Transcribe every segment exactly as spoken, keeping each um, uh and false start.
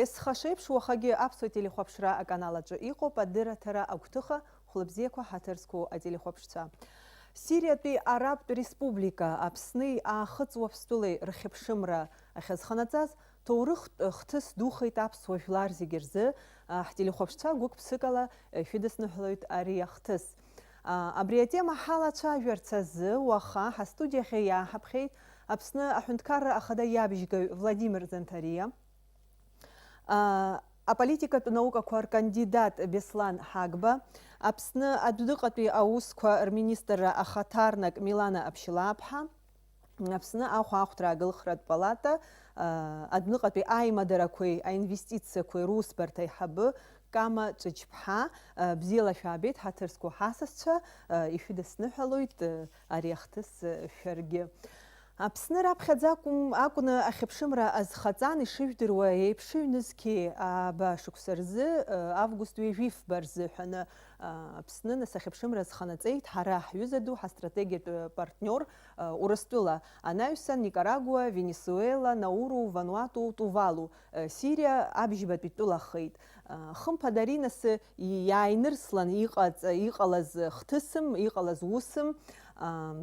Есхашеиԥш уахагьы аԥсуа телехәаԥшра аканал аҿы иҟоуп адырраҭара агәҭыха. Хәлыбзиақәа, ҳаҭыр зқәу ателехәаԥшцәа. Сириатәи Арабтә Республика Аԥсни Аахыҵ Уаԥстәылеи рхьыԥшымра ахьазханаҵаз ҭоурыхтә хҭыс духеит аԥсуа жәлар зегьы рзы, а, ҳтелехәаԥшцәа гәык-ԥсыкала, э, шәыдысныҳәалоит ари ахҭыс. А, абри атема ҳалацәажәарц азы уаха ҳастудиахьы иааҳаԥхьеит Аԥсны аҳәынҭқарра ахада иабжьгаҩ Владимир Занҭариа, а, аполитикатә наукақәа ркандидат Беслан Ҳагба, Аԥсны адәныҟатәи аусқәа рминистрра ахаҭарнак Милана Аԥшьлаԥҳа, Аԥсны ахәаахәҭра агылхратә палата, а, адәныҟатәи аимадарақәеи аинвестициақәеи русбарҭа аиҳабы Кама Ҿыџьԥҳа, а, бзиала шәаабеит, ҳаҭыр зқәу ҳасасцәа, а, ишәыдысныҳәалоит, а, ари ахҭыс, а, шәаргьы. Аԥсны раԥхьаӡа акәым, акәны ахьыԥшымра азхаҵан, ишыжәдыруа еиԥш, ҩнызқьи ааба шықәса рзы, а, август ҩажәи фба рзы ҳәаны, а, Аԥсны нас ахьыԥшымра азханаҵеит ҳара ҳҩыза ду, ҳастратегиатә партниор, а, Урыстәыла, анаҩсан Никарагуа, Венесуела, Науру, Вануату, Тувалу, а, Сириа абжьбатәи тәылахеит. А, хымԥада ари нас иааинырслан иҟаҵ-, иҟалаз хҭысым, иҟалаз усым, а,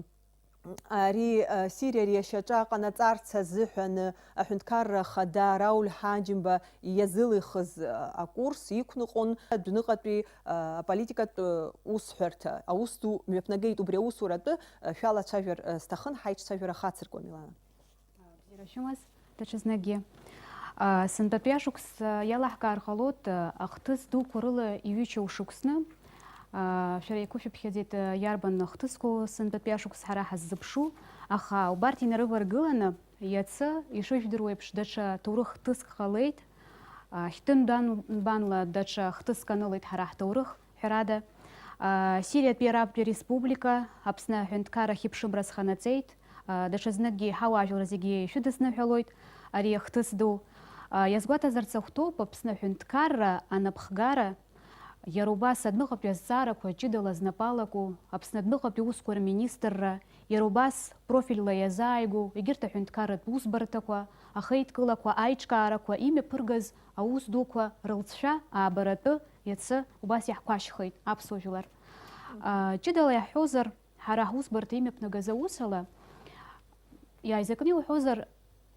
Ари, а, Сириа ари ашьаҿа ҟанаҵарц азыҳәан аҳәынҭқарра ахада Рауль Ҳаџьымба иазылихыз, а, акурс иқәныҟәон адәныҟатәи, а, аполитикатә, а, усҳәарҭа. Аус ду мҩаԥнагеит, убри аусуратәы, а, шәалацәажәар, а, сҭахын, ҳаиҿцәажәара хацыркуа, Милана. Бзиара шәымаз, даҽазныкгьы. А, сынтәатәи ашықәс, а, иалаҳкаар ҟалоит, а, ахҭыс дуқәа рыла иҩычоу шықәсны. А, шәара иқәышәыԥхьаӡеит, а, иарбан ахҭысқәоу сынтәатәи ашықәс ҳара ҳаззыԥшу, аха убарҭ инарываргыланы, иацы, ишыжәдыруа еиԥш, даҽа ҭоурых хҭыск ҟалеит. А, хьтәы нбан-, нбанла даҽа хҭыск анылеит ҳара ҳҭоурых, ҳәарада. А, Сириатәи Арабтәи Республика, Аԥсны аҳәынҭқарра ахьыԥшымра азханаҵеит. А, даҽазныкгьы ҳауаажәлар зегьы ишәыдысныҳәалоит ари ахҭыс ду. А, иазгәаҭазарц ахәҭоуп, Аԥсны аҳәынҭқарра анапхгара иара убас адәныҟатәи азҵаарақәа ҷыдала знапы алаку, Аԥсны адәныҟатәи усқәа рминистрра, иара убас профильла иазааигәоу егьырҭ аҳәынҭқарратә усбарҭақәа, ахеидкылақәа, аиҿкаарақәа имҩаԥыргаз аус дуқәа рылҵшәа аабаратәы иацы убас иаҳқәашьхеит аԥсуа жәлар. А, ҷыдала иаҳҳәозар, ҳара ҳусбарҭа имҩаԥнагаз аусала, иааизакны иуҳәозар,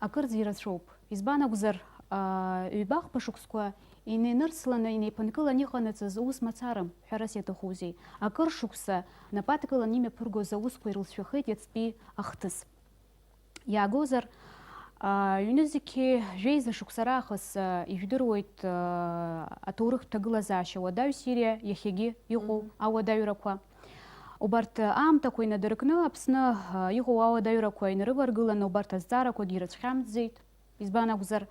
акырӡа ирацәоуп. Избан акәзар, а, ҩба-хԥа шықәсқәа инеинырсланы, инеиԥынкыланы иҟанаҵаз ус мацарам, ҳәарас иаҭахузеи. Акыр шықәса напы адкыланы имҩаԥыргоз аусқәа ирылҵшәахеит иацтәи ахҭыс. Иаагозар, а, ҩнызқьи жәеиза шықәса раахыс, а, ижәдыруеит, а, аҭоурыхтә ҭагылазаашьа уадаҩ Сириа иахьагьы иҟоу Мгм. ауадаҩрақәа. Убарҭ аамҭақәа инадыркны Аԥсны, а, иҟоу ауадаҩрақәа инарываргыланы убарҭ азҵаарақәагьы ирыцәхьамҵӡеит. Избан акәзар,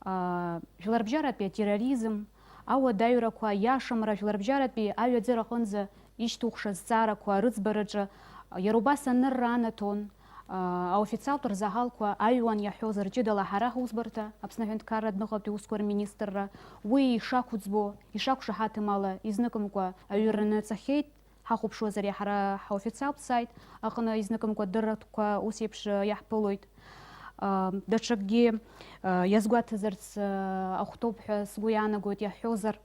а, жәларбжьаратәи атерроризм, ауадаҩрақәа, иашамра, жәларбжьаратәи аҩаӡара аҟынӡа ишьҭухша зҵаарақәа рыӡбараҿы, а, иара убас анырра анаҭон, а, аофициалтә рзаҳалқәа аҩуан иаҳҳәозар ҷыдала ҳара ҳусбарҭа, Аԥсны аҳәынҭқарра адәныҟатәи усқәа рминистрра, уи ишақәӡбо, ишақәшаҳаҭым ала, изныкымкәа аҩра наҵахьеит. Ҳахәаԥшуазар, иаҳа ҳара ҳаофициалтә сайт аҟны изныкымкәа дырратәқәа ус еиԥш иаҳԥылоит. Даҽакгьы иазгәаҭазарц ахәҭоуп ҳәа сгәы иаанагоит, иаҳҳәозар,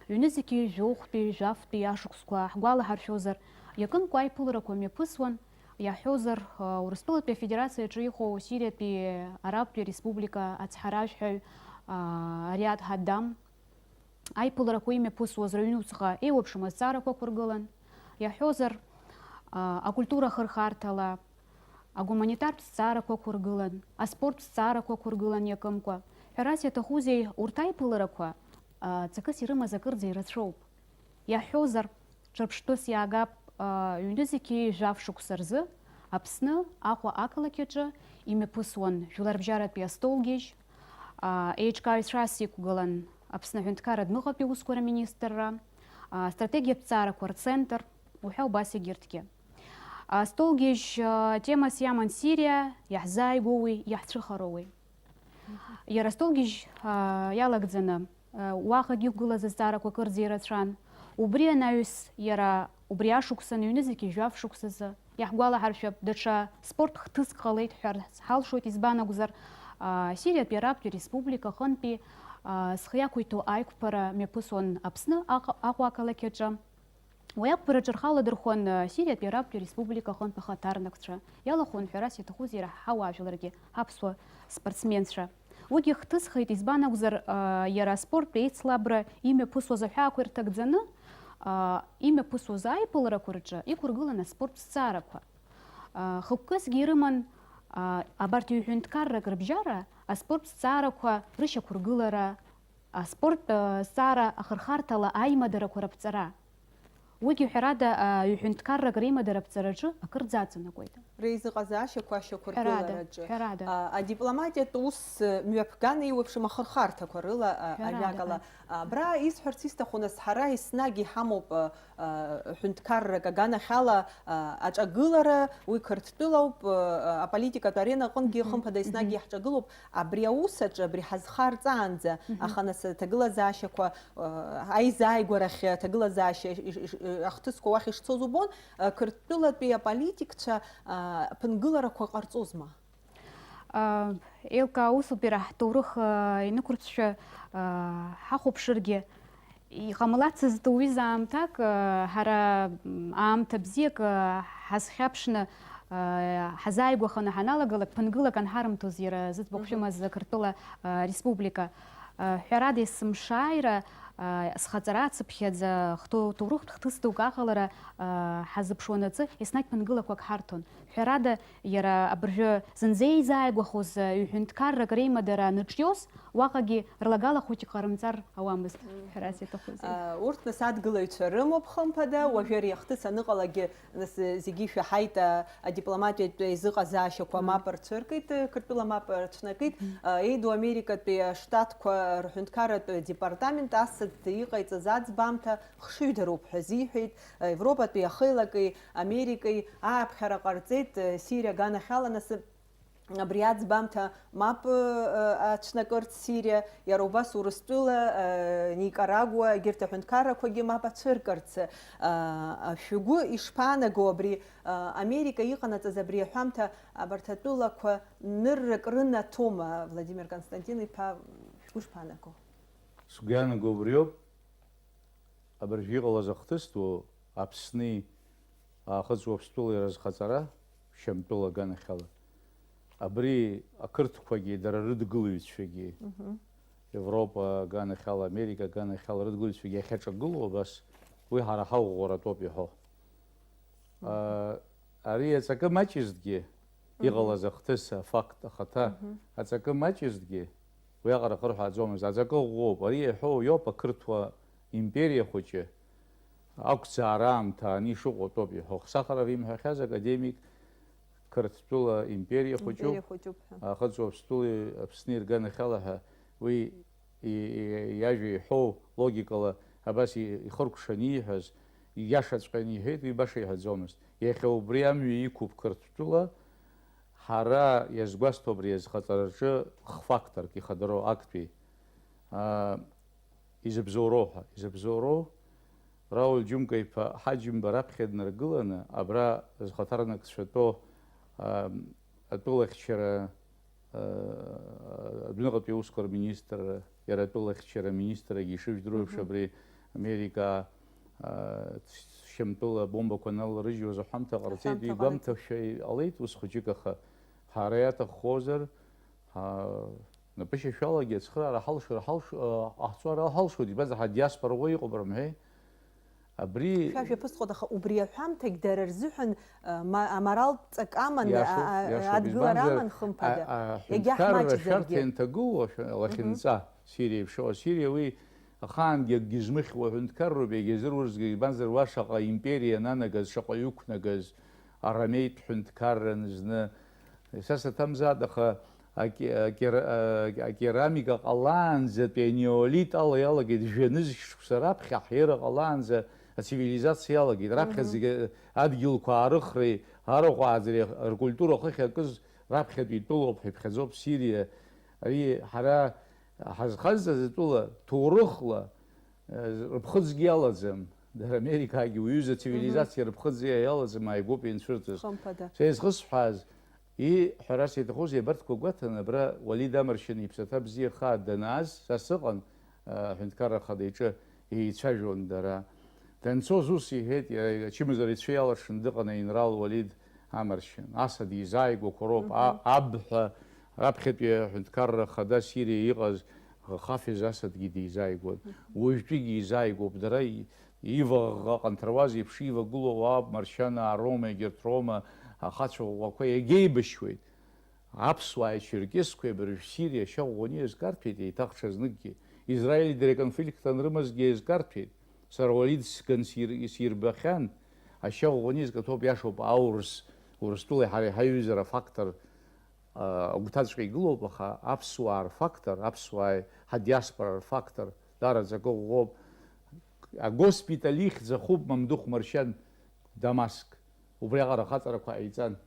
ҩнызқьи жәохәтәи, жәафтәи ашықәсқәа ҳгәалаҳаршәозар, иакымкәа аиԥыларақәа мҩаԥысуан, иаҳҳәозар, Урыстәылатәи Афедерациа аҿы иҟоу Сириатәи Арабтәи Ареспублика ацҳаражәҳәаҩ Ариад Ҳаддам, аиԥыларақәа имҩаԥысуаз рыҩнуҵҟа еиуеиԥшым азҵаарақәа ықәыргылан, иаҳҳәозар, а, акультура ахырхарҭала, агуманитартә зҵаарақәа ықәыргылан, аспорттә зҵаарақәа ықәыргылан иакымкәа. Ҳәарас иаҭахузеи, урҭ аиԥыларақәа, а, ҵакыс ирымаз акырӡа ирацәоуп. Иаҳҳәозар, ҿырԥштәыс иаагап, а, ҩнызқьи жәаф шықәса рзы Аԥсны, Аҟәа ақалақь аҿы имҩаԥысуан жәларбжьаратәи астолгьежь, а, еиҿкааҩцәас иқәгылан Аԥсны аҳәынҭқарра адәныҟатәи аусқәа рминистрра, а, астратегиатә ҵаарақәа рцентр, уҳәа убас егьырҭгьы. Астолгьежь, а, темас иаман Сириа, иаҳзааигәоуи, иаҳцәыхароуи. Иара астолгьежь, а, иалагӡаны, а, уаҟагь иқәгылаз азҵаарақәа кырӡа ирацәан. Убри анаҩс иара убри ашықәсан ҩнызқьи жәаф шықәсазы, иаҳгәалаҳаршәап, даҽа спорттә хҭыск ҟалеит ҳәа ҳалшоит, избан акәзар, а, Сириатәи Арабтәи Республика аҟынтәи, зхы иақәиҭу аиқәԥара мҩаԥысуан Аԥсны Аҟ-, Аҟәа ақалақь аҿы. Уи ақәԥараҿы рхы аладырхәуан, а, Сириатәи Арабтәи Республика аҟынтә ахаҭарнакцәа, иалахәын, ҳәарас иаҭахузеи, иара ҳауаажәларгьы, ҳаԥсуа спортсменцәа. Уигьы хҭысхеит, избан акәзар, а, иара аспорттә еицлабра имҩаԥысуаз аҳәаақәа ирҭагӡаны, а, имҩаԥысуаз аиԥыларақәа рҿы иқәыргылан аспорттә зҵаарақәа. А, хықәкысгьы ирыман, а, абарҭ ҩ-ҳәынҭқаррак рыбжьара аспорттә зҵаарақәа рышьақәыргылара, аспорттә, а, зҵаара ахырхарҭала аимадарақәа раԥҵара. Уигьы, ҳәарада, а, ҩ-ҳәынҭқаррак реимадара аԥҵараҿы акырӡа аҵанакуеит. Реизыҟазаашьақәа ашьақәыргылараҿы. Ҳәарада, ҳәарада. А, адипломатиатә ус, э, мҩаԥган еиуеиԥшым ахырхарҭақәа рыла, а, ҳәарада, ариакала. Ҳәарада. А, абра исҳәарц исҭаху, нас, ҳара еснагь иҳамоуп, а, а, ҳәынҭқаррак аганахьала, а, аҿагылара, уи Қырҭтәылоуп, а, аполитикатә арена аҟынгьы, мгм, хымԥада, еснагь, мгм, иаҳҿагылоуп. Абри аус аҿы, абри ҳазхарҵаанӡа, мгм, аха, нас, аҭагылазаашьақәа, а, аизааигәарахь аҭагылазаашьа иш-, иш-, иш-, ахҭысқәа уахь ишцоз убон, а, Қырҭтәылатәи аполитикцәа, а, ԥынгыларақәа ҟарҵозма? А, еилкаа усуп, иара ҳҭоурых, а, инықәырцәшәа, а, ҳахәаԥшыргьы, иҟамлацызт уи заамҭак, а, ҳара, м, аамҭа бзиак, а, ҳазхьаԥшны, а, ҳазааигәаханы ҳаналагалак, ԥынгылак анҳарымҭоз иара зыӡбахә, мгм, шәымаз Қырҭтәыла, а, республика. А, ҳәарада, есымшааира, а, схаҵара ацыԥхьаӡа хҭо-, ҭоурыхтә хҭыс дук аҟалара, а, ҳазыԥшуанаҵы, еснагь ԥынгылақәак ҳарҭон. Ҳәарада, иара абыржәы зынӡа еизааигәахоз, ҩ-ҳәынҭқаррак реимадара аныҿиоз, уаҟагьы рлагала хәыҷык ҟарымҵар ауамызт, мгм, ҳәарас иаҭахузеи. А, урҭ, нас, адгылаҩцәа рымоуп, хымԥада, мгм, уажәы ари ахҭыс аныҟалагьы, нас, зегьы ишәаҳаит, а, адипломатиатә еизыҟазаашьақәа, мгм, мап рцәыркит, Қырҭтәыла мап рцәнакит, мгм, а, еиду Америкатәи аштатқәа рҳәынҭқарратә департамент асыҭ иҟаиҵаз аӡбамҭа хшыҩдароуп ҳәа азиҳәеит, а, Европатәи ахеилакеи Америкеи ааԥхьара ҟарҵеит, а, Сириа аганахьала, нас, Абри аӡбамҭа мап, э, ацәнакырц Сириа, иара убас Урыстәыла, э, Никарагуа, егьырҭ аҳәынҭқаррақәагьы мап ацәыркырц, э, шәгәы ишԥаанаго абри, э, Америка иҟанаҵаз абри аҳәамҭа абарҭ атәылақәа ныррак рынаҭома, Владимир Константин-иԥа, шәгәы шԥаанаго? Сгәы иаанаго убриоуп. Абыржәы иҟалаз ахҭыс ду Аԥсни Аахыҵ Уаԥстәылеи рызхаҵара, Шьамтәыла аганахьала, абри ақырҭқәагьы, дара рыдгылаҩцәагьы, Мгм. Европа аганахьала, Америка аганахьала рыдгылаҩцәагьы иахьаҿагылоу абас, уи ҳара ҳаӷәӷәаратәоуп иҳәо. Мгм. А, ари аҵакы маҷызҭгьы, Мгм. иҟалаз ахҭыс, афакт ахаҭа, Мгм. аҵакы маҷызҭгьы, уиаҟара хырҳәааӡомызт. Аҵакы ӷәӷәоуп. Ари иаҳәо иоуп ақырҭуа империа хәыҷы ақәӡаара аамҭа ани ишыҟоу атәоуп иҳәо. Хсахара римҳәахьаз академик, Қырҭтәыла империа хәыҷуп, Империа хәыҷуп ҳәа. Аахыҵ Уаԥстәылеи Аԥсни ирганахьала ҳәа уи и-, и-, иажәа иҳәоу логикала абас и-, ихыркәшаны ииҳәаз, ииашаҵәҟьаны иҳәеит, уи баша иҳәаӡомызт. Иахьа убри амҩа иқәуп Қырҭтәыла, ҳара иазгәасҭо абри азхаҵараҿы х-факторк ихадароу актәи, аа, изыбзоуроу ҳәа, изыбзоуроу, Рауль Џьумка-иԥа Ҳаџьымба раԥхьа днаргыланы, абра зхаҭарнакцәа атәоу, аа, атәылахьчара, аа, адәныҟатәи аусқәа рминистр, иара атәылахьчара аминистргьы ишыжәдыруеиԥш, Мгм. абри Америка, аа, Шьамтәыла абомбақәа наларыжьуаз аҳәамҭа ҟарҵеит, Аҳәамҭа ҟарҵеит. Игәамҭашәа иҟалеит ус хәыҷык, аха ҳара иаҭаххозар, ҳа-, напышьашәалагьы ацхыраара ҳалшар, ҳалш-, а, ҟаҳҵар ҳалшоит, избанзар, ҳа диаспора уа иҟоуп рымҳәеи. Абри Шәа шәаԥысҟоит, аха убри аҳәамҭагь дара рзыҳәан, а, ма-, аморалтә ҵак аманы, Иашоуп, а, а, иашоуп, адгылара избанзар, аман, хымԥада, а, а, егьа аҳәынҭқарра ҳмаҷзаргьы. Шәарҭа ианҭагылоу, ашәа-, Мгм. лахьынҵа, Сириа еиԥшоу, Сириа уи ахаангьы акгьы змыхьуа аҳәынҭқарроуп, иагьазыруазгьы, избанзар, уа шаҟа империа нанагаз, шаҟа иқәнагаз, арамеитә ҳәынҭқарран зны, са саҭамзааит, аха аке-, акера-, а-, акерамика ҟалаанӡатәи анеолит ала иалагеит, жәанызқь шықәса раԥхьа аҳәира ҟалаанӡа ацивилизациа иалагеит. Раԥхьа Мгм. зегьы адгьылқәа аарыхреи арахә ааӡареи ркультура хыхь акыз раԥхьатәи итәылоуп ҳәа иԥхьаӡоуп Сириа. Ари ҳара ҳазхазҵаз атәыла ҭоурыхла, э, рыԥхыӡгьы иалаӡам. Дара Америкагьы уаҩыза Мгм. цивилизациа рыԥхыӡ иалаӡам, ааигәоуп ианцәырҵыз. Хымԥада. Са исхысҳәааз, Иҳәарас иаҭахузеи, абарҭқәа гәаҭаны, абра Уалид Амаршьан иԥсаҭа бзиа хаа данааз, са сыҟан, аҳәынҭқарра ахада иҿы еицәажәон дара. Данцоз ус иҳәеит, иара ачымазара ицәа иалыршаны дыҟан аинрал Уалид Амаршьан. Асад изааигәақәа роуп, а-, аб ҳәа раԥхьатәи аҳәынҭқарра хада Сириа иҟаз Хафиз Асадгьы дизааигәан. Уажәтәигьы изааигәоуп. Дара и-, иваӷӷа ҟанҭаруаз еиԥш ивагылоу ауаа Маршьанаа роума, егьырҭ роума, ахацәа ӷәӷәақәа иагьеибашьуеит. Аԥсуааи ачеркесқәеи абыржә Сириа ашьа ӷәӷәаны еизкарҭәеит, еиҭах ҽазныкгьы. Израили дареи аконфликт анрымазгьы еизкарҭәеит. Сара Уалид сган сир-, сирбахьан, ашьа ӷәӷәаны еизкаҭәоуп, иашоуп, аурыс, Урыстәылеи ҳареи ҳаиҩызара афактор, а, агәҭаҵәҟьа игылоуп, аха аԥсуаа рфактор, аԥсуааи ҳадиаспора рфактор даараӡа акы ӷәӷәоуп. Агоспиталь ихьӡ ахуп Мамдух Маршьан, Дамаск. Убриаҟара ахаҵарақәа ҟаиҵан.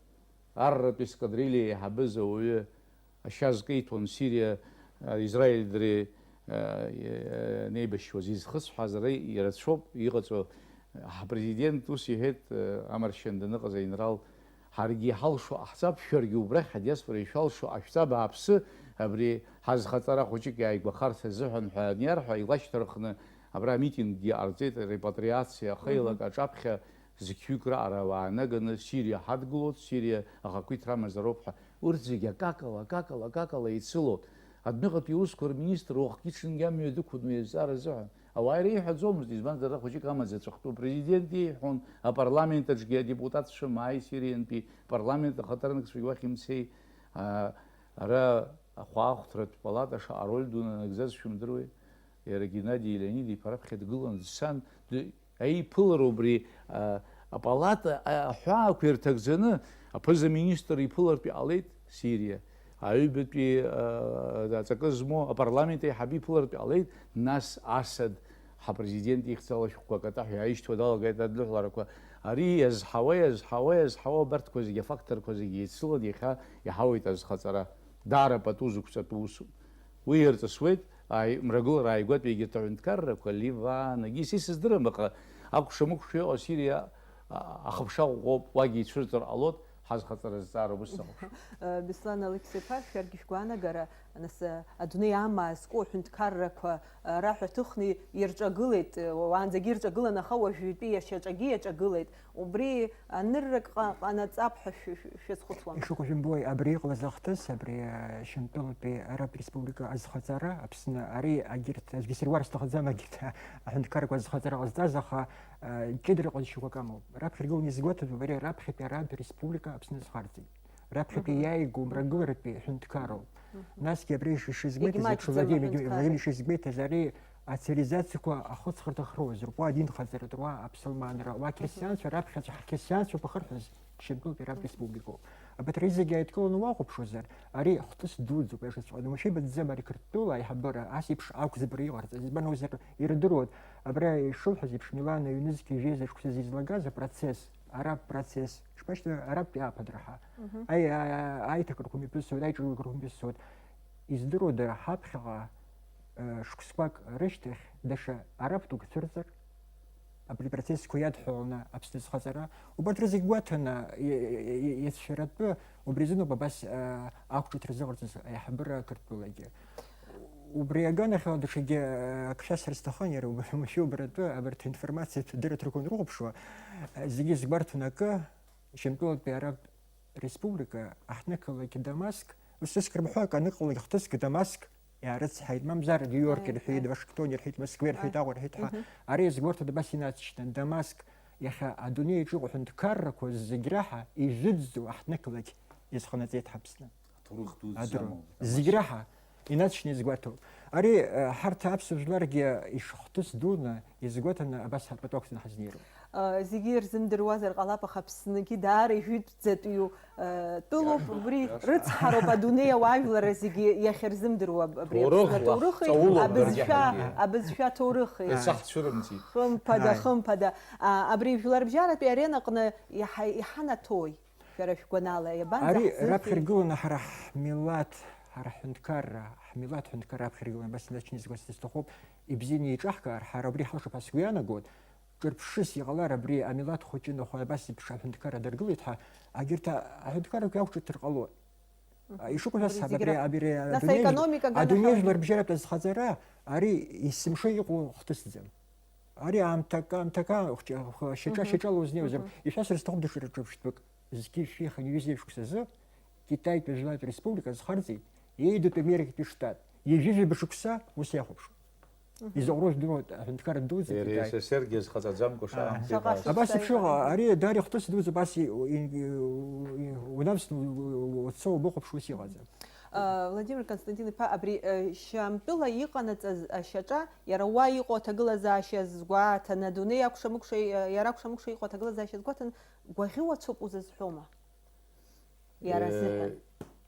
Арратә ескадрильа еиҳабыз ауаҩы ашьа зкеиҭәон Сириа, а, Израиль дреи, а, е-, неибашьуаз. Изхысҳәааз ара ирацәоуп иҟаҵо. Ҳпрезидент ус иҳәеит, а, амаршьан даныҟаз аинрал, ҳаргьы иҳалшо ҟаҳҵап, шәаргьы убрахь ҳадиаспора ишәалшо ҟашәҵа, бааԥсы, абри ҳазхаҵара хәыҷык иааигәахарц азыҳәан ҳәа аниарҳәа, илашьҭарххны абра амитинггьы ҟарҵеит, репатриациа ахеилак аҿаԥхьа зқьҩык раҟара ауаа наганы Сириа ҳадгылоит, Сириа ахақәиҭра амазароуп ҳәа. Урҭ зегьы акакала, акакала, акакала еицылон. Адәныҟатәи аусқәа рминистр уахгьы-ҽынгьы амҩа дықәын уи азҵаара азыҳәан. Ауаа иреиҳәаӡомызт, избанзар, рахәыҷык амаӡа ҵәахтәы апрезидент иеиҳәон, апарламент аҿгьы адепутатцәа мааи Сириантәи парламент ахаҭарнакцәагьы уахь имцеи. А, ара ахәаахәҭратә палата шаҟа роль ду нанагӡаз шәымдыруеи? Иара Геннади Леонид-иԥа раԥхьа дгылан, дцан, д-, Аиԥылара убри, а, апалата, а, аҳәаақәа ирҭагӡаны, аԥыза-министр иԥылартә иҟалеит Сириа. Аҩбатәи, а, аҵакы змоу апарламент аиҳабы иԥылартә иҟалеит, нас Асад ҳапрезидент ихьӡала шәҟәқәа акатаҳәа иааишьҭуа далагеит адлыҳәларақәа. Ари иазҳауа, иазҳауа, иазҳауа, абарҭқәа зегьы, афакторқәа зегьы еицылан иахьа иҳауеит азхаҵара. Даара пату зықәҵатәу усуп. Уи ирҵысуеит, ааи-, мрагылара ааигәатәи егьырҭ аҳәынҭқаррақәа, Ливан, егьыс исыздырам, аҟа акәша-мыкәша иҟоу Сириа, а, ахыԥша ӷәӷәоуп, уагьы ицәырҵыр ҟалоит, ҳазхаҵара зҵаара убыс сахәаԥшуан. Э, Беслан Алықьса-иԥа, шәаргьы шәгәаанагара, нас, э, адунеи амаа зку аҳәынҭқаррақәа, э, раҳәа ҭыхны ирҿагылеит, э, уаанӡагьы ирҿагылан, аха уажәтәи иашьаҿагьы иаҿагылеит. Убри аныррак ҟа-, ҟанаҵап ҳәа шә-, шә-, шәазхәыцуама? Ишыҟоу жәымбои, абри иҟалаз ахҭыс, абри, а, Шьамтәылатәи Араб Республика азхаҵара, Аԥсны, ари агьырҭ, аӡәгьы сыргәар сҭахӡам, агьырҭ аҳәынҭқаррақәа азхаҵара ҟазҵаз, аха, а, ҷыдара ҟазшьақәак амоуп. Раԥхьа иргыланы изгәаҭатәуп, ари раԥхьатәи Араб Республика Аԥсны азхарҵеит. Раԥхьатәи Мгм. иааигәоу мрагыларатәи ҳәынҭқарроуп. Мгм. Насгьы абри ишизгәеҭаз, Егьмаҷӡам еиԥш, Владимир, аҳәынҭқарра. Владимир ишизгәеҭаз, ари ацивилизациақәа ахыҵхырҭа ахьроуаз, рҟәа адинхаҵаратә руаа аԥсылманра, уа Мгм. қьырсианцәа раԥхьаӡа ҳқьырсианцәа бахырҳәаз Шьамтәылатәи Араб Мгм. Республикоуп. Абарҭ рызегьы ааидкыланы уаҟоуԥшуазар, ари хҭыс дуӡӡоуп, иашаҵәҟьаны. Уамашәа ибатәӡам ари Қырҭтәыла аиҳабыра ас еиԥш ақәӡбара иҟарҵаз. Избан акәзар, ирдыруан, абра ишылҳәаз еиԥш, Милана ҩнызқьи жәеиза шықәсазы излагаз апроцесс, араб процесс, ишԥашьҭоу, арабтәи ааԥынра ҳәа. Мгм. Аи-, а-, аиҭакрақәа мҩаԥысуеит, аиҿагылақәа мҩаԥысуеит. Издыруада, ҳаԥхьаҟа, э, шықәсқәак рышьҭахь даҽа араб дук цәырҵыр, абри процессқәа иадҳәаланы Аԥсны азхаҵара? Убарҭ рызегь гәаҭаны, и-, и-, и-, иацәшәаратәы, убри азыноуп абас, э, ақәҿиҭра зыҟарҵаз аиҳабыра Қырҭтәылагьы. Убри аганахьала даҽагьы, э, акы шәасҳәар сҭахын, иара уамашәа убаратәы абарҭ аинформациатә дырраҭарқәа унрыхәаԥшуа, э, зегьы згәарҭон акы, Шьамтәылатәи Араб Республика, аҳҭнықалақь Дамаск, ус ысгәарҭо акы, аныҟалақь хҭыск Дамаск иаарыцҳаит, мамзар Нью-Йорк Аи, ирҳәеит, аи. Вашингтон ирҳәит, Москва ирҳәит, Аи. Аҟәа ирҳәит ҳәа. Мгм. Ари азгәарҭо абас инаҵшьны, Дамаск иахьа адунеи аҿы иҟоу аҳәынҭқаррақәа зегь раҳа ижәытәӡоу аҳҭнықалақь иазханаҵеит ҳәа Аԥсны. Аҭоурых дуӡӡа Адырра. Зегь раҳа инаҵшьны изгәаҭоуп. Ари, э, ҳарҭ аԥсуа жәларгьы ишахҭыс дуны изгәаҭаны абас ҳатәатәы ақәҵаны ҳазнеироуп. Э, зегьы ирзымдыруазар ҟалап, аха Аԥсныгьы даара ижәытәӡатәиу, э, тәылоуп, Иа-, убри иаша. Рыцҳароуп адунеи ауаажәларра зегьы иахьырзымдыруа аб-, абри Ҭоурыхла Аԥсны аҭоурыхи, ҳҵаулоуп абызшәа, даргьы ҳаргьы. Абызшәа ҭоурыхи. Иаца ҳцәырымҵит. Хымԥада, Ааи. Хымԥада. А, абри жәларбжьаратәи аренаҟны иҳа-, иҳанаҭои? Шәара шәгәанала, иабанӡаҳзыҳәеи? Ари раԥхьа иргыланы ҳара ҳмилаҭ, ҳара ҳҳәынҭқарра, ҳмилаҭ ҳәынҭқарра раԥхьа иргыланы абас инаҵшьны изгәасҭар сҭахуп, ибзианы еиҿаҳкаар, ҳара убри ҳалшап ҳәа сгәы иаанагоит, ҿырԥшыс иҟалар абри амилаҭ хәыҷы нахәа абас еиԥш аҳәынҭқарра даргылеит ҳәа, агьырҭ аҳәынҭқаррақәа иақәҿырҭыр ҟалоит. Ишыҟоу ҳәа Убри сҳәап, зегь абри, ры-, абри нас адунеи, аекономика гана адунеи ҳәа. Жәларбжьаратә азхаҵара, ари есымша иҟоу хҭысӡам. Ари аамҭак, аамҭак, шьаҿа, шьаҿала узнеиуазар, ишәасҳәар сҭахуп даҽа ҿырԥштәык. Зқьи шәи хынҩажәи шықәсазы Китаитәи Жәлатә Республика азхарҵеит, еидатәи Америкатәи Штат, ҩажәижәаба шықәса ус иахәаԥшуан. Изаҟәроу жәдыруа аҳәынҭқарра дуӡӡа Китай. Р-С-С-Р-гьы зхаҵаӡамкәа шаҟа Шаҟа амҭеи Абас шықәса еиԥш ыҟа, иҟалеи? Ари даара ихҭыс дуӡӡа, абас и-, и-, и-, унавсны у-, у-, уцо убахәаԥш ус иҟаӡам. А, Владимир Константин-иԥа, абри, э, Шьамтәыла иҟанаҵаз ашьаҿа, иара уа иҟоу аҭагылазаашьа згәаҭаны, адунеи акәша-мыкәша, э, иара акәша-мыкәша иҟоу аҭагылазаашьа згәаҭаны, гәаӷьуацоуп узызҳәома? Иара азыҳәан.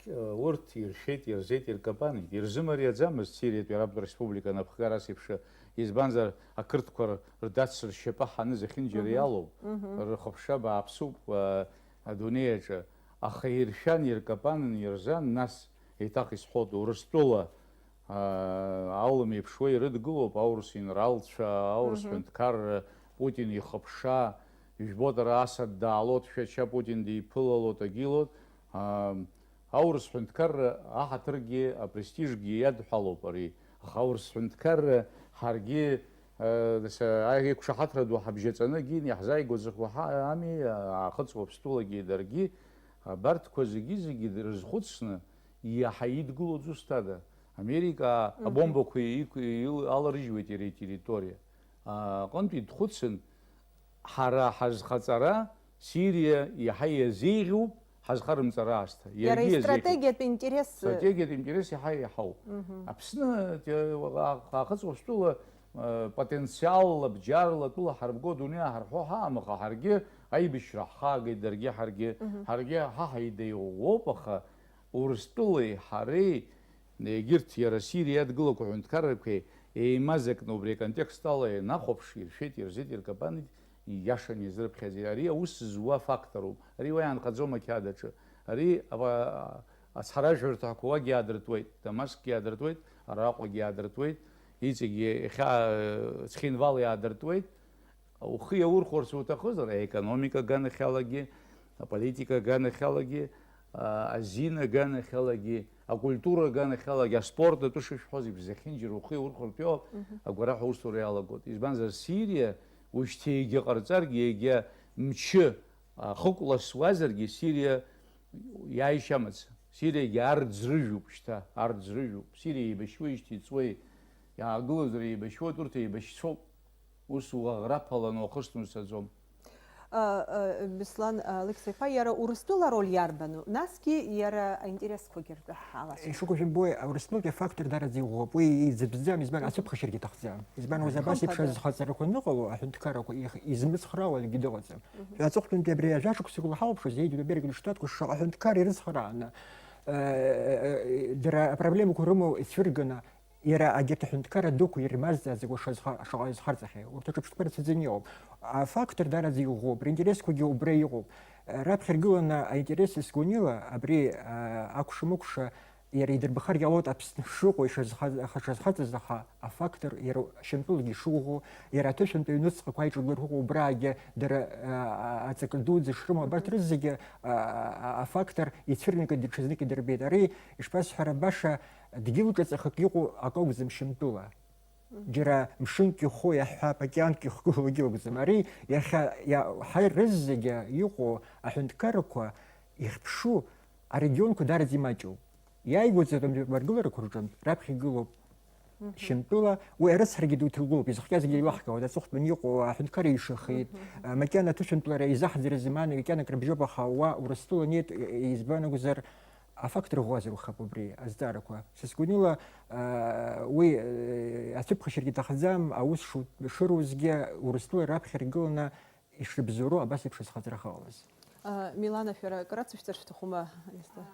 Урҭ иршәеит, ирзеит, иркапанит. Ирзымариаӡамызт Сириатәи Арабтә Республика анапхгара ас еиԥш, избанзар, ақырҭқәа рдацра ршьапы ҳаны зехьынџьара иалоу, рхыԥша бааԥсуп, а, адунеи аҿы. Аха иршәан, иркапанын, ирзан, нас, еиҭах исҳәоит, Урыстәыла Аулым еиԥшуа ирыдгылоуп аурыс инралцәа, аурыс ҳәынҭқарра, Путин ихыԥша, ижәбоит, ара Асад даалот, Шәача Путин диԥылалот, агьилот. Аурыс ҳәынҭқарра аҳаҭыргьы апрестижгьы иадҳәалоуп ари. Аха аурыс ҳәынҭқарра ҳаргьы аиқәшаҳаҭра ду ҳабжьаҵаны агьин иаҳзааигәаз ами, аахыҵ Уаԥстәылагьы даргьы, абарҭқәа зегьы-зегьы дрызхәыцны, иаҳа идгыло ӡәы зҭада? Америка абомбақәа иқә-, ил-, аларыжьуеит иара итерриториа. Аҟынтәи дхәыцын, ҳара ҳазхаҵара Сириа иаҳа иазеиӷьуп ҳазхарымҵар аасҭа. Иара Иаргьы иазеиӷьуп. Истратегиатә интерес. Стратегиатә интерес иаҳа иаҳауп. Аԥсны, те-, ахыҵ Уаԥстәыла, э, потенциалла, бџьарла, тәыла ҳарбго, адунеи ҳарҳәо ҳаамаха, ҳаргьы аибашьра ҳхаагеит, даргьы ҳаргьы, ҳаргьы ҳа ҳаидеиӷәӷәоуп, аха Урыстәылеи ҳареи, егьырҭ иара Сириа иадгылақәа аҳәынҭқаррақәеи еимазакны убри аконтекст ала ианахәаԥш, иршәеит, ирзеит, иркапанит, ииашан иазырԥхьаӡеит. Ари аус зуа фактороуп. Ари уа иаанхаӡом ақьаад аҿы. Ари ацҳаражәҳәарҭақәа уагь иаадыртуеит, Дамаск иаадыртуеит, араҟагь иаадыртуеит, иҵегь иахьа, э, Цхинвал иаадыртуеит. Ухы иаурхәарц уҭахызар, аекономика аганахьалагьы, аполитика аганахьалагьы, а, азин аганахьалагьы, акультура аганахьалагьы, аспорт атәы шышәҳәоз еиԥш, зехьынџьара ухы иаурхәартә иоуп, агәараҳәа аусура иалагоит. Избанзар, Сириа ушьҭа егьа ҟарҵаргьы, егьа мчы, а, хықәла суазаргьы, Сириа иааишьа амаӡам. Сириагьы арӡрыжәуп шьҭа, арӡрыжәуп. Сириа еибашьуеижьҭеи иҵуеи, иаагылозар еибашьуеит, урҭ еибашьцәоуп. Ус уаӷраԥаланы уахысны узцаӡом. А, а, Беслан, а, Алықьса-иԥа, иара Урыстәыла ароль иарбану? Насгьы иара аинтересқәагьы ртәы ҳалацәажәап. Ишыгәышәымбои, Урыстәылатәи афактор даараӡа иӷәӷәоуп. Уи иӡбӡам, избан, ацәыԥхашьарагьы аҭахӡам. Избан, уи абас еиԥш Хымԥада. Азхаҵарақәа аныҟало, аҳәынҭқаррақәа их-, измыцхраауа аӡәгьы дыҟаӡам. Аҵыхәтәантәи абри ажәа шықәсык лҳалаԥшуаз, Зеидтәи Америкатәи Штатқәа шаҟа ҳәынҭқар ирыцхрааны, э, э, э, дара апроблемақәа рымоу ицәырганы, иара агьырҭ аҳәынҭқарра дуқәа ирмазҵааӡакәа шазха-, шаҟа изхарҵахьеи? Урҭ аҿырԥштәқәа рацәаӡаны иҟоуп. Афактор даараӡа иӷәӷәоуп, ринтересқәагьы убра иҟоуп. Раԥхьа иргыланы аинтерес сгәанала, абри, а, акәша-мыкәша иара идырбахар иалоит Аԥсны шыҟоу ишазха-, аха шазхаҵаз, аха афактор иара Шьамтәылагьы ишыӷәӷәоу, иара аҭышәынтә аҩнуҵҟақәа аиҿагылара ҳәа убраагьы дара, а, а, аҵакы дуӡӡа шрымоу, абарҭ рызегьы, а, а, а, афактор ицәырнагеит, даҽазнык идырбеит. Ари, ишԥасҳәара, баша дгьыл ҿаҵахак иҟоу акы акәӡам Шьамтәыла. Џьара мшынк иху иаҳҳәап, океанк ихгылоугьы акәӡам. Ари иахьа иа-, ҳаи рызегьы иҟоу аҳәынҭқаррақәа ихьԥшу арегионқәа даараӡа имаҷуп. Иааигәаӡатәым маргыларақәа рҿынтә раԥхьа игылоуп Шьамтәыла, уи арыцҳарагьы дуҭылгылоуп, изыхҟьазгьы еилаҳкаауеит, аҵыхәтәан иҟоу аҳәынҭқарра ишахеит, макьана аҭышәынтәлара изаҳӡара замана макьанак рыбжьоуп, аха уа Урыстәыла нет, избан акәзар, афактор ӷәӷәазар ухап убри азҵаарақәа. Са сгәанала, аа, уи, э, ацәыԥхашьарагьы иҭахӡам, аус шу-, шыруазгьы Урыстәыла раԥхьа иргыланы ишыбзоуроу абас еиԥш азхаҵара ахьыҟалаз. А, Милана, шәара акы рацәышәҵар шәҭахума, Аслан?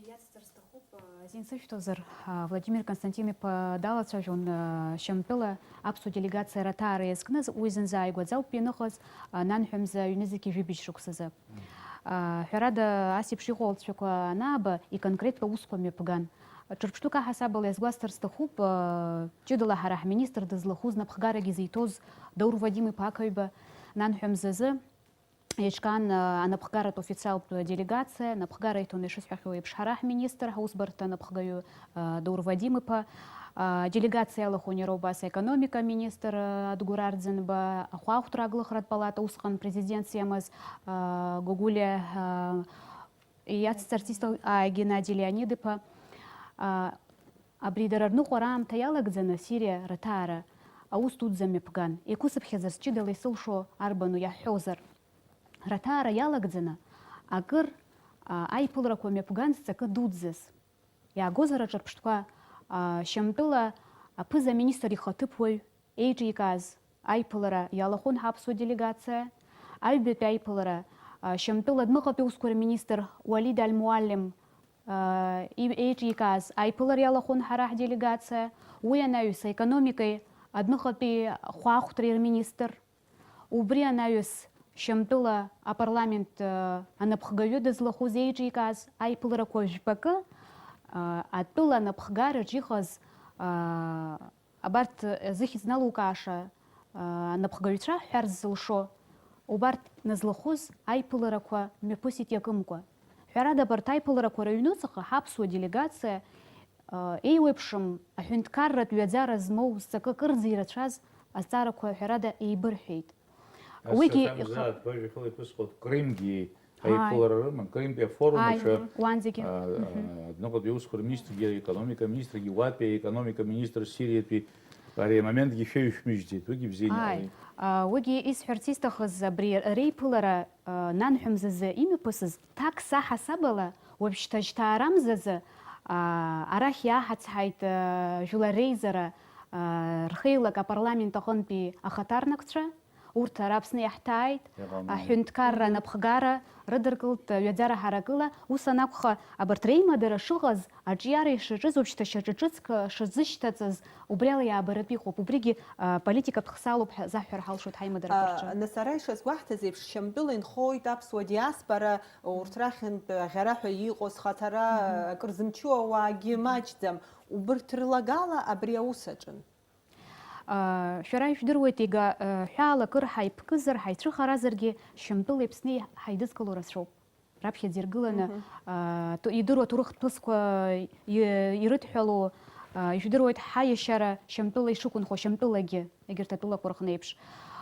Иацҵар сҭахуп, азин сышәҭозар, а, Владимир Константин-иԥа далацәажәон, а, Шьамтәыла аԥсуа делегациа раҭаара иазкны, уи зынӡа ааигәаӡа ауп ианыҟаз, а, нанҳәа мза ҩнызқьи жәибжь шықәсазы. А, ҳәарада, ас еиԥш иҟоу алҵшәақәа анааба, иконкреттә аусқәа мҩаԥган. Ҿырԥштәык аҳасабала иазгәасҭар сҭахуп, ҷыдала ҳара ҳминистр дызлахәыз напхгарагьы зиҭоз Даур Вадим-иԥа Ақаҩба нанҳәа мзазы еиҿкаан анапхгаратә официалтә делегациа, напхгара иҭон ишысҳәахьоу еиԥш ҳара ҳминистр, ҳусбарҭа анапхгаҩы Даур Вадим-иԥа, делегациа иалахәын иара убас аекономика аминистр Адгәыр Арӡынба, ахәаахәҭра аглыхратә палата усҟан президентс иамаз Гогулиа иацҵарц исҭо, а, Геннади Леонид-иԥа, а, абри дара рныҟәара аамҭа иалагӡаны Сириа рыҭаара аус дуӡӡа мҩаԥган. Еиқәысыԥхьаӡарц ҷыдала исылшо арбану иаҳҳәозар? Рыҭаара иалагӡаны акыр, а, аиԥыларақәа мҩаԥган зҵакы дуӡӡаз. Иаагозар аҿырԥштәқәа, а, Шьамтәыла аԥыза-министр ихаҭыԥуаҩ еиҿикааз аиԥылара иалахәын ҳаԥсуа делегациа. Аҩбатәи аиԥылара, а, Шьамтәыла адәныҟатәи усқәа рминистр Уалид Аль-Муаллим, а, и-, еиҿикааз аиԥылара иалахәын ҳара ҳделегациа. Уи анаҩс аекономикеи адәныҟатәи хәаахәҭреи рминистр. Убри анаҩс Шьамтәыла апарламент, а, анапхгаҩы дызлахәыз еиҿикааз аиԥыларақәа жәпакы, а, атәыла анапхгараҿ иҟаз, а, Абарҭ, э, зыхьӡ налукааша, э, анапхгаҩцәа ҳҳәар зылшо, убарҭ назлахәыз аиԥыларақәа мҩаԥысит иакымкәа. Ҳәарада, абарҭ аиԥыларақәа рыҩнуҵаҟа ҳаԥсуа делегациа, э, еиуеиԥшым аҳәынҭқарратә ҩаӡара змоу зҵакы кырӡа ирацәаз азҵаарақәа, ҳәарада, еибырҳәеит. Ас Уигьы аҭак ихы- зааҭ, бажәа хыла иқәысхуеит, Крымгьы Ааи. Аиԥылара рыман, Крымтәи афорум Ааи, аҿы, уанӡагьы. А, Мгм. а, адәныҟатәи аусқәа рминистргьы, аекономика аминистргьы, уатәи аекономика аминистр Сириатәи, ари амоментгьы шәа ишәмыжьӡеит, уигьы бзианы Ааи. иҟалеит. А, уигьы исҳәарц исҭахыз абри реиԥылара, а, нанҳәа мзазы имҩаԥысыз, ҭак саҳасабала, уажәшьҭа жьҭаарамзазы, а, арахь иаҳацҳаит, а, жәлар реизара, а, рхеилак апарламент аҟынтәи ахаҭарнакцәа. Урҭ ара Аԥсны иаҳҭааит, Иҟамлеит. аҳәынҭқарра анапхгара рыдыркылт ҩаӡара ҳаракыла, ус анакәха, абарҭ реимадара шыҟаз, аҿиара ишаҿыз, уажәшьҭа шьаҿа ҿыцк шазышьҭаҵаз, убри ала иаабаратәы иҟоуп. Убригьы, а, политикатә хсаалоуп ҳәа заҳҳәар ҳалшоит ҳаимадарақәа А, рҿы. Нас ара ишазгәаҳҭаз еиԥш, Шьамтәыла инхоит аԥсуа диаспора, урҭ рахьынтә аӷьараҳәа иҟоу зхаҭара, Мгм. акыр зымчу ауаагьы маҷӡам. Убырҭ рлагала абри аус аҿын. Шәара ижәдыруеит, иага, ҳәаала акыр ҳаиԥкызар, ҳаицәыхаразаргьы, Шьамтәыла Аԥсни ҳаидызкыло рацәоуп. Раԥхьаӡа иргыланы, Мгм. а, ту-, идыруа аҭоурыхтә ԥҳәысқәа и-, ирыдҳәалоу, а, ижәдыруеит ҳаиашьара Шьамтәыла ишықәынхо, Шьамтәылагьы, егьырҭ атәылақәа рҟны еиԥш.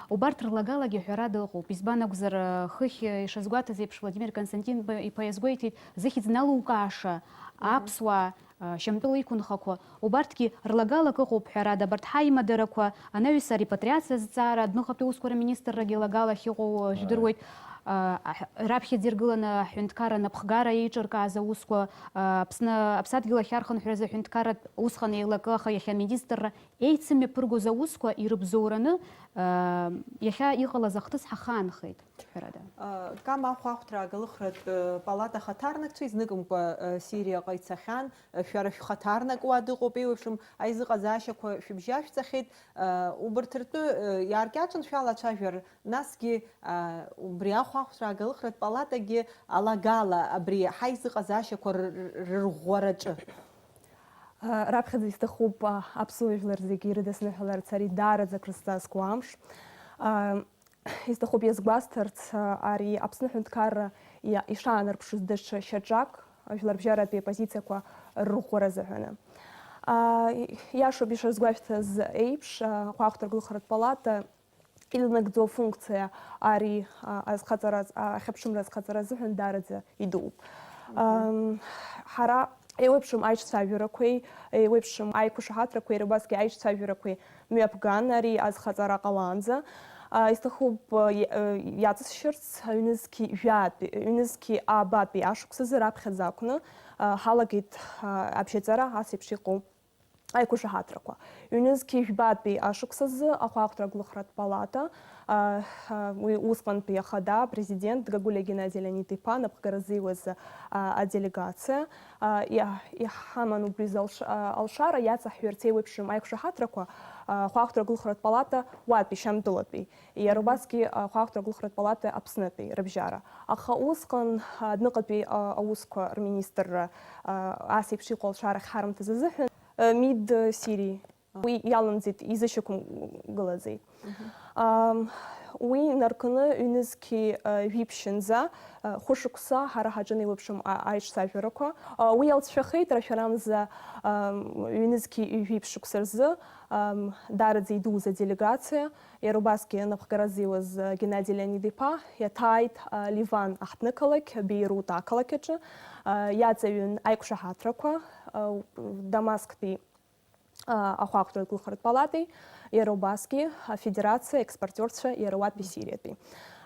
Убарҭ рлагалагьы ҳәарада ыҟоуп. Избан акәзар, а, хыхь, а, ишазгәаҭаз еиԥш, Владимир Константин-иԥа иазгәеиҭеит, зыхьӡ налукааша Мгм. аԥсуаа, а, Шьамтәыла иқәынхақәа, убарҭгьы рлагалак ыҟоуп, ҳәарада, абарҭ ҳаимадарақәа, анаҩс арепатриациа азҵаара, адәныҟатәи усқәа рминистррагьы лагала ахьыҟоу, а, Ааи. жәдыруеит, а, аҳ-, раԥхьаӡа иргыланы аҳәынҭқарра анапхгара еиҿыркааз аусқәа, а, Аԥсны аԥсадгьыл ахьархынҳәразы аҳәынҭқарратә усҟан еилакы, аха иахьа аминистрра еицымҩаԥыргоз аусқәа ирыбзоураны, а, иахьа иҟалаз ахҭыс ҳахаанхеит. Ҳәарада. Кама ахәаахәҭра агалыхратә палата ахаҭарнакцәа изныкымкәа Сириаҟа ицахьан. Шәара шәхаҭарнак уа дыҟоуп, еиуеиԥшым аизыҟазаашьақәа шәыбжьашәҵахьеит. Убарҭ ртәы иааркьаҿын шәалацәажәар, насгьы убри ахәаахәҭра агалыхратә палатагьы алагала абри ҳаизыҟазаашьақәа р-, р-, рырӷәӷәараҿы. Раԥхьаӡа исҭахуп аԥсуа жәлар зегьы ирыдысныҳәаларц ари даараӡа крызҵазкуа амш. Исҭахуп иазгәасҭарц, ари Аԥсны аҳәынҭқарра иа-, ишаанарԥшыз даҽа шьаҿак, жәларбжьаратәи апозициақәа рырӷәӷәаразы ҳәаны. А, и-, иашоуп ишазгәашәҭаз еиԥш, а, ахәаахәҭра аглыхратә палата иланагӡо афункциа ари, а, азхаҵара, а, ахьаԥшымра азхаҵара азыҳәан даараӡа идууп. Мгм. Ам, ҳара еиуеиԥшым аиҿцәажәарақәеи, еиуеиԥшым аиқәшаҳаҭрақәеи, иара убасгьы аиҿцәажәарақәеи мҩаԥган ари азхаҵара ҟалаанӡа. А, исҭахуп, а, и-, а, иаҵысшьырц, аҩнызқьи жәаатәи, аҩнызқьи аабатәи ашықәсазы раԥхьаӡа акәны, а, ҳалагеит, а, абжьаҵара ас еиԥш иҟоу. Аиқәшаҳаҭрақәа. Ҩнызқьи жәбатәи ашықәсазы ахәаахәҭра аглыхратә палата, а, а, уи усҟантәи ахада, апрезидент Гагулиа Геннади Леонид-иԥа напхгара ззиуаз, а, аделегациа, а, иа-, иҳаман убри азы алш-, а, алшара иаҵаҳҩырц еиуеиԥшым аиқәшаҳаҭрақәа, а, ахәаахәҭра аглыхратә палата уатәи, Шьамтәылатәи, иара убасгьы, а, ахәаахәҭра аглыхратә палата Аԥснытәи рыбжьара. Аха усҟан, а, адәныҟатәи, а, аусқәа рминистрра, а, ас еиԥш иҟоу алшарахь ҳарымҭаз азыҳәан, а, МИД Сириа уи иалымҵит, изышьақәымгылаӡеит. Ам, уи инаркны ҩнызқьи, а, жәиԥшьынӡа, а, хәышықәса ҳара ҳаҿын еиуеиԥшым а-, аиҿцәажәарақәа. А, уи алҵшәахеит, рашәарамза, ам, ҩнызқьи жәиԥшь шықәса рзы, ам, даараӡа идууз аделегациа, иара убасгьы напхгара ззиуаз, а, Геннади Леонид-иԥа иаҭааит, а, Ливан аҳҭнықалақь, Беирут ақалақь аҿы, а, иаҵаҩын аиқәшаҳаҭрақәа, а, Дамасктәи а, ахәаахәҭратә гәылхаратә палатеи, иара убасгьы афедерациа, аекспортерцәа, иара уатәи Сириатәи.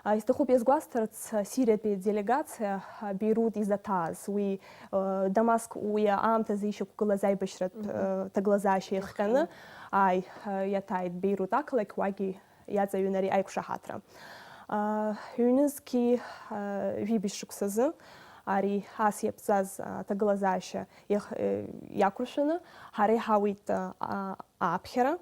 А, исҭахуп иазгәасҭарц, а, Сириатәи аделегациа, а, Беирут изаҭааз, уи, а, Дамаск уи аамҭазы ишьақәгылаз аибашьратә, Мгм. а, ҭагылазаашьа иахҟьаны, Иахҟьаны. Ааи, а, иаҭааит Беирут ақалақь, уагьы иаҵаҩын ари аиқәшаҳаҭра. А, ҩнызқьи, а, жәибжь шықәсазы ари ас иаԥҵаз аҭагылазаашьа иах-, э, иақәыршәаны, ҳара иҳауит, а, а, ааԥхьара.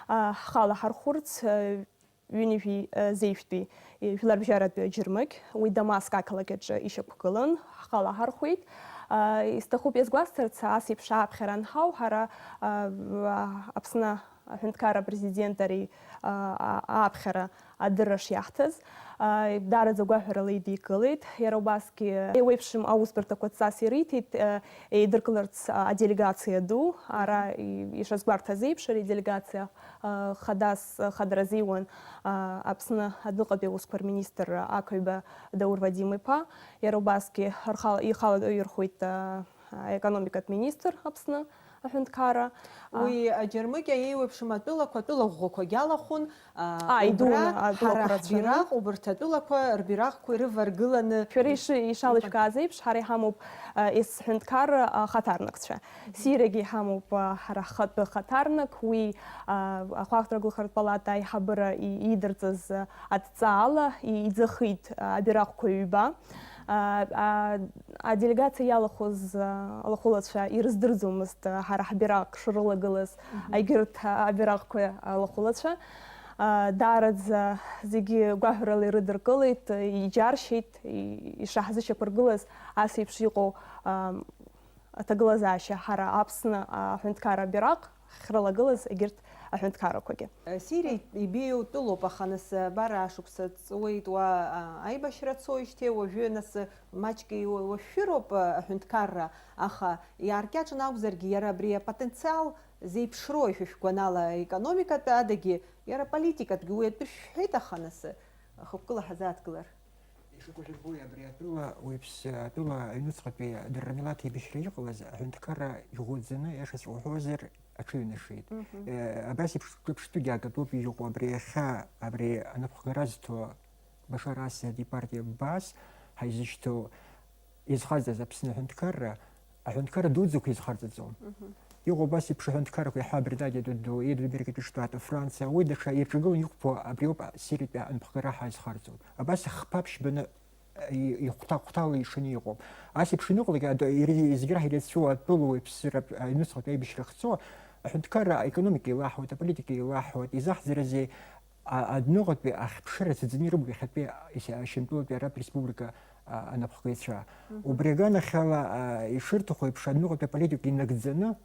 А, ҳхала ҳархәырц, а, ҩынҩажәи, а, зеижәтәи, э, жәларбжьаратәи аџьармыкьа, уи Дамаск ақалақь аҿы ишьақәгылан, ҳхала ҳархәеит. А, исҭахуп иазгәасҭарц, ас еиԥш ааԥхьара анҳау, ҳара, а, а, Аԥсны аҳәынҭқарра апрезидент ари, а, а, ааԥхьара адырра шиаҳҭаз, а, даараӡа гәаҳәарыла идикылеит. Иара убасгьы еиуеиԥшым аусбарҭақәа дҵас ириҭеит, а, еидыркыларц, а, аделегациа ду, ара, и-, ишазгәарҭаз еиԥш, ари аделегациа, а, хадас, хадара азиуан, а, Аԥсны адәныҟатәи аусқәа рминистр ақаҩба Даур Вадим-иԥа, иара убасгьы рхала-, ихала-, ирхәеит, а, аекономикатә министр Аԥсны аҳәынҭқарра. А, Уи аџьармыкьа еиуеиԥшым атәылақәа, атәыла ӷәӷәақәагьы алахәын, а, А, убра идуны атәылақәа ҳара рацәаны. Ҳбираҟ, убарҭ атәылақәа рбираҟқәа ирываргыланы Шәара иши-, ишалышәкааз еиԥш, ҳара иҳамоуп, а, есҳәынҭқарра, а, хаҭарнакцәа. Сирагьы иҳамоуп, а, ҳара ҳхатәы хаҭарнак, уи, а, ахәаахәҭра гәылхаратә палата аиҳабыра и-, иидырҵаз, а, адҵаала и-, иӡахит, а, абираҟқәа ҩба. А, а, аделегациа иалахәыз, а, алахәылацәа ирыздырӡомызт, а, ҳара ҳбираҟ шрылагылаз, Мгм. егьырҭ, а, абираҟқәа алахәылацәа. А, даараӡа зегьы гәаҳәарыла ирыдыркылеит, иџьаршьеит, и-, ишаҳзышьақәыргылаз ас еиԥш иҟоу, а, аҭагылазаашьа ҳара Аԥсны аҳәынҭқарра абираҟ ҳрылагылаз егьырҭ аҳәынҭқаррақәагьы. Сириа ибеиоу тәылоуп, аха нас, абар, ашықәса ҵуеит уа, а, аибашьра цоижьҭеи, уажәы нас маҷк иуашәшәыроуп, а, аҳәынҭқарра, аха иааркьаҿны акәзаргьы, иара абри апотенциал зеиԥшроу, шәышәгәанала, аекономикатә адагьы, иара аполитикатәгьы уи атәы шәҳәеит, аха нас, хықәкыла ҳазааҭгылар? Ишыгәышәырбои, абри атәыла, уаҩԥсы атәыла аҩнуҵҟатәи дара рмилаҭ еибашьра иҟалаз, аҳәынҭқарра иӷәӷәаӡаны, иашаҵәҟьа уҳәозар, аҽыҩнашеит. Мгм. Э, абас еиԥш ҿырԥштәыгьы акатәуп иҟоу, абри иахьа, абри анапхгара зҭо Башар Асад ипартиа Баас ҳаизышьҭоу изхарҵаз Аԥсны аҳәынҭқарра, аҳәынҭқарра дуӡӡақәа изхарҵаӡом. Мгм. Иҟоуп убас еиԥш аҳәынҭқаррақәа, иаҳҳәап, Британиатәи дду, Британиатәи Штату, Франциа, уи даҽа ирҿагыланы иқәԥо абриоуп Сириатәи анапхгара ҳәа изхарҵо. Абас хԥа ԥшьбаны, и-, ихәҭа-, хәҭала ишаны иҟоуп. Ас еиԥш аныҟалак, адо-, ири-, зегьы раҳ ирацәоу атәылауаҩԥсыратә аҩнуҵҟатәи аибашьра ахьцо, аҳәынҭқарра аекономика еилаҳауеит, аполитика еилаҳауеит, изаҳзарызеи, а-, адәныҟатәи ахьԥшыра ҭаӡаны ирымоуп иахьатәи ис-, Шьамтәылатәи араԥ республика, а, анапхгаҩцәа. Мгм. Убри аганахьала, а, ишырҭаху еиԥш, адәныҟатәи аполитика инагӡаны,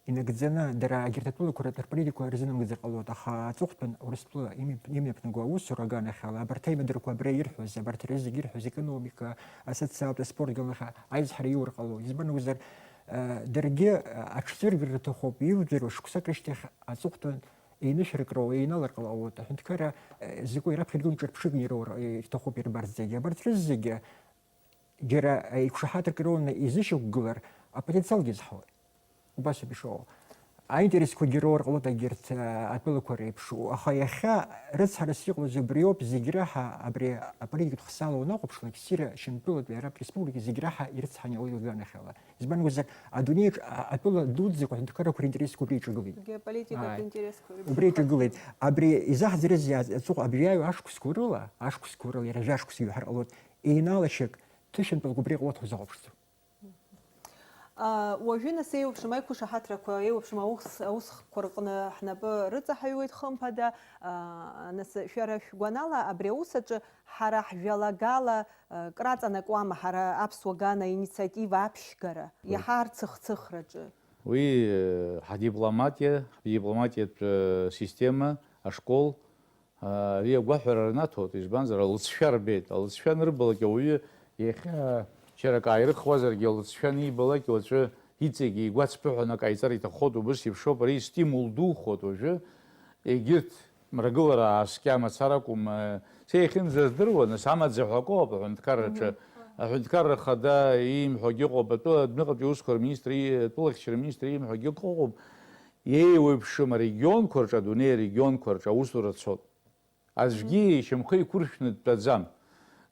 инагӡаны, дара егьырҭ атәылақәа ртә-, рполитикақәа рзынамгӡар ҟалоит, аха аҵыхәтәан Урыстәыла ими-, имҩаԥнаго аусура аганахьала, абарҭ аимадарақәа абра ирҳәоз, абарҭ рызегьы ирҳәоз, економика, асоциалтә, аспорт ганахьала аизҳара иур ҟалоит. Избан акәзар, а, даргьы, а, аҽӡыргара рҭахуп, ижәдыруа шықәсык рышьҭахь аҵыхәтәан еинышәарак роуа еиналар ҟалауеит. Аҳәынҭқарра, э, закәи раԥхьа иргылан ҿырԥшыгны ироур, э, ирҭахуп ирбарц зегьы. Абарҭ рызегьы џьара, э, иқәшаҳаҭырк роуны изышьақәгылар, апотенциалгьы зҳауеит. Убас ауп ишыҟоу. Аинтересқәагьы роур ҟалоит егьырҭ, а, атәылақәа реиԥш, аха иахьа рыцҳарас иҟалаз убриоуп, зегь раҳа абри аполитикатә хсаала уанахәаԥшлак, ссир шьамтәылатәи араԥ республика зегь раҳа ирыцҳаны иҟалеит уажәы анахьала. Избан акәзар, адунеиаҿ, а, атәыла дуӡӡақәа аҳәынҭқаррақәа ринтересқәа убри иҿагылеит. Геополитикатә, ааи, интересқәа убри иҿагылеит. Абри изаҳӡарызеи аҵыхәа абжьаҩ ашықәсқәа рыла, ашықәсқәа рыла, иара жәашықәсгьы уҳәар ҟалоит, еинаалашьак ҭышәынтәалк убри ҟалоит ҳәа узахәаԥшӡом. А, уажәы нас еиуеиԥшым аиқәшаҳаҭрақәа, еиуеиԥшым аус, аусхкқәа рҟны ҳнапы рыҵаҳаҩуеит, хымԥада. А, нас, шәара шәгәанала, абри аус аҿы ҳара ҳжәалагала, а, краҵанакуама ҳара аԥсуа ган аинициатива аԥшьгара, уи, иаҳа арцыхцыхраҿы? Уи, э, ҳадипломатиа, ҳдипломатиатә, э, система, ашкол, Ари агәаҳәара рнаҭоит, избанзар, алыҵшәа рбеит. Алыҵшәа анырбалак ауаҩы иахьа џьара акы ааирыхуазаргьы, алыҵшәа анибалак уаҵәы иҵегьы игәацԥыҳәаны акы ҟаиҵар иҭаххоит, убыс еиԥшоуп, ари истимул духоит уажәы, егьырҭ мрагылара ааскьа мацара акәым, э, са иахьынӡаздыруа, нас амаӡа ҳәа акоуп аҳәынҭқарраҿы. Мгм. Аҳәынҭқарра Ахада иимҳәогьы ыҟоуп, атәы-, адәныҟатәи аусқәа рминистр ии-, атәылахьчара аминистр иимҳәогьы ыҟоуп, еиуеиԥшым арегионқәа рҿы, адунеи арегионқәа рҿы аусура цоит. Аӡәгьы ишьамхы еиқәыршәны дтәаӡам.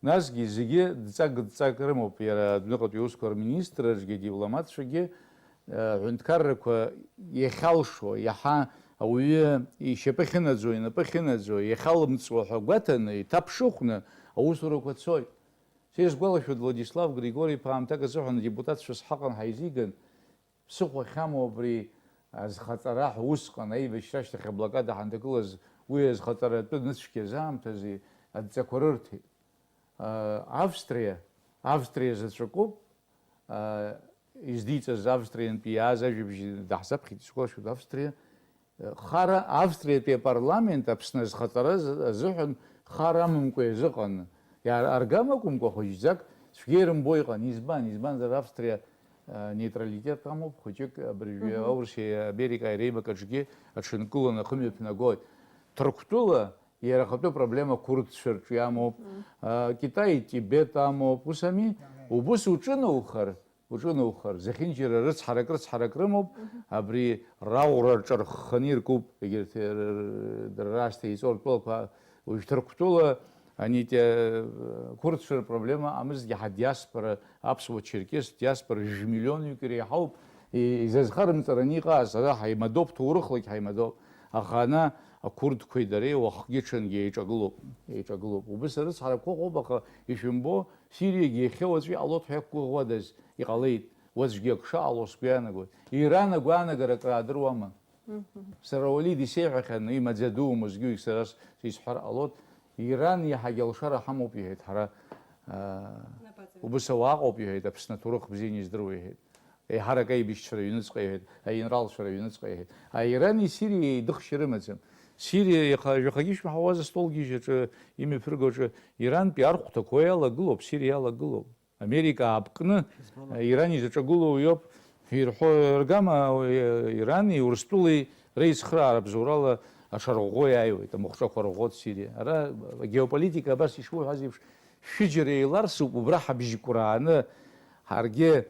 Насгьы зегьы дҵак-дҵак рымоуп, иара адәныҟатәи аусқәа рминистрраҿгьы, адипломатцәагьы, э, аҳәынҭқаррақәа иахьалшо, иаҳа ауаҩы ишьапы ахьынаӡо, инапы ахьынаӡо, иахьалымҵуа ҳәа гәаҭаны, иҭаԥшыхәны аусурақәа цоит. Са исгәалашәоит, Владислав Григори-иԥа аамҭак азыҳәан адепутатцәа сҳаҟан, ҳаизиган, ԥсыхәа ахьамоу абри азхаҵара ҳәа усҟан, аибашьра ашьҭахь аблокада ҳанҭагылаз, уи азхаҵара атәы ныцәгьаз аамҭазы адҵақәа рырҭеит. Австриа, Австриа заҵәыкоуп, издиҵаз Австриантәи иааз ажәабжь даҳзаԥхьеит, исгәалашәоит, Австриа, хара, Австриатәи апарламент Аԥсны азхаҵара азы-, азыҳәан хар амамкәа иазыҟаны, иааргам акәымкәа, хәыҷӡак цәгьа ирымбо иҟан. Избан? Избанзар, Австриа, а, нейтралитет амоуп, хәыҷык абыржәы, мгм, аурси Америкеи реибакаҿгьы аҽынкыланы ахымҩаԥнагоит. Ҭырқәтәыла иара ахатәы проблема қәырдцәа рҿы иамоуп, мгм, а, Китай, Тибет амоуп, ус ами? Убыс уҿыноухар, уҿыноухар, зехьынџьара рыцҳарак, рыцҳарак рымоуп, мгм, абри раӷәра рҿархханы иркуп, егьырҭ р-, р-, дара раасҭа еиҵоу ртәылақәа, уажә Ҭырқәтәыла, ани те-, қәырдцәа рпроблема амызгьы ҳадиаспора, аԥсуа-черкес диаспора жәмиллионҩык иреиҳауп, и-, изазхарымҵараны иҟаз, ара ҳаимадоуп, ҭоурыхлагь ҳаимадоуп, аха ана ақәырдқәеи дареи уахгьы-ҽынгьы еиҿагылоуп, еиҿагылоуп. Убыс арыцҳарақәа ыҟоуп, аха ишәымбо, Сириагьы иахьа уаҵәы иҟалоит ҳәа иақәгәыӷуадаз, иҟалеит. Уаҵәгьы акша ҟало сгәы иаанагоит. Иран агәаанагара акраадыруама? Мгм. Сара Уалид исеиҳәахьан, имаӡа дуума згьы, сара с-, исҳәар ҟалоит. Иран иаҳагьы алшара ҳамоуп, иҳәеит, ҳара, аа, убыс ауаа ыҟоуп, иҳәеит, Аԥсны аҭоурых бзианы издыруа, иҳәеит. Еиҳарак аибашьцәа рыҩныҵҟа, иҳәеит, аинралцәа рыҩныҵҟа, иҳәеит. А Ирани Сириеи дыхшьа рымаӡам. Сириа иаха-, жәахагьы ишәмаҳауаз астолгьежь аҿы, имҩаԥырго аҿы Ирантәи архәҭақәа иалагылоуп, Сириа иалагылоуп. Америка аапкны, Хезболла, Иран изаҿагылоу иоуп ҳәа ирҳәо, аргама, Ирани Урыстәылеи реицхыраара бзоурала аҽарӷәӷәо иааиуеит, амахәҿақәа рӷәӷәоит Сириа. Ара агеополитика абас ишуҳәаз еиԥш, шәыџьара еиларсуп, убра ҳабжьқәрааны, ҳаргьы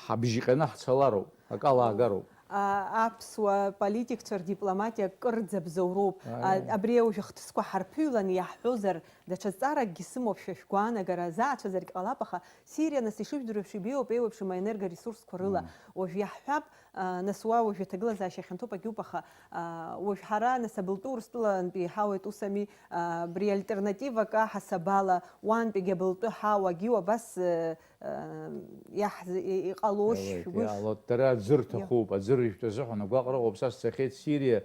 ҳабжьҟьаны ҳцалароуп, акала аагароуп. А, аԥсуа политикцәа рдипломатиа кырӡа бзоуроуп. Ааи. А, абри уажә ахҭысқәа ҳарԥыҩланы иаҳҳәозар, даҽа зҵааракгьы сымоуп, шәа шәгәаанагара азаацәазаргь ҟалап, аха Сириа, нас, ишыжәдыруа еиԥш, ибеиоуп еиуеиԥшым аенергоресурсқәа рыла. Мм. Уажә иаҳҳәап, а, нас, уа уажә аҭагылазаашьа хьанҭоуп, агьуп, аха, а, уажә ҳара, нас, абылтәы Урыстәылантәи иҳауеит, ус ами, а, абри альтернативак аҳасабала, уантәигьы абылтәы ҳауагьы абас, э, э, иаҳз-, и-, иҟалоишь, Иалоит, шәгәыш-, иалоит. Дара аӡы рҭахуп, аӡы рыжәтә азыҳәан агәаҟра ыҟоуп, са сцахьеит Сириа,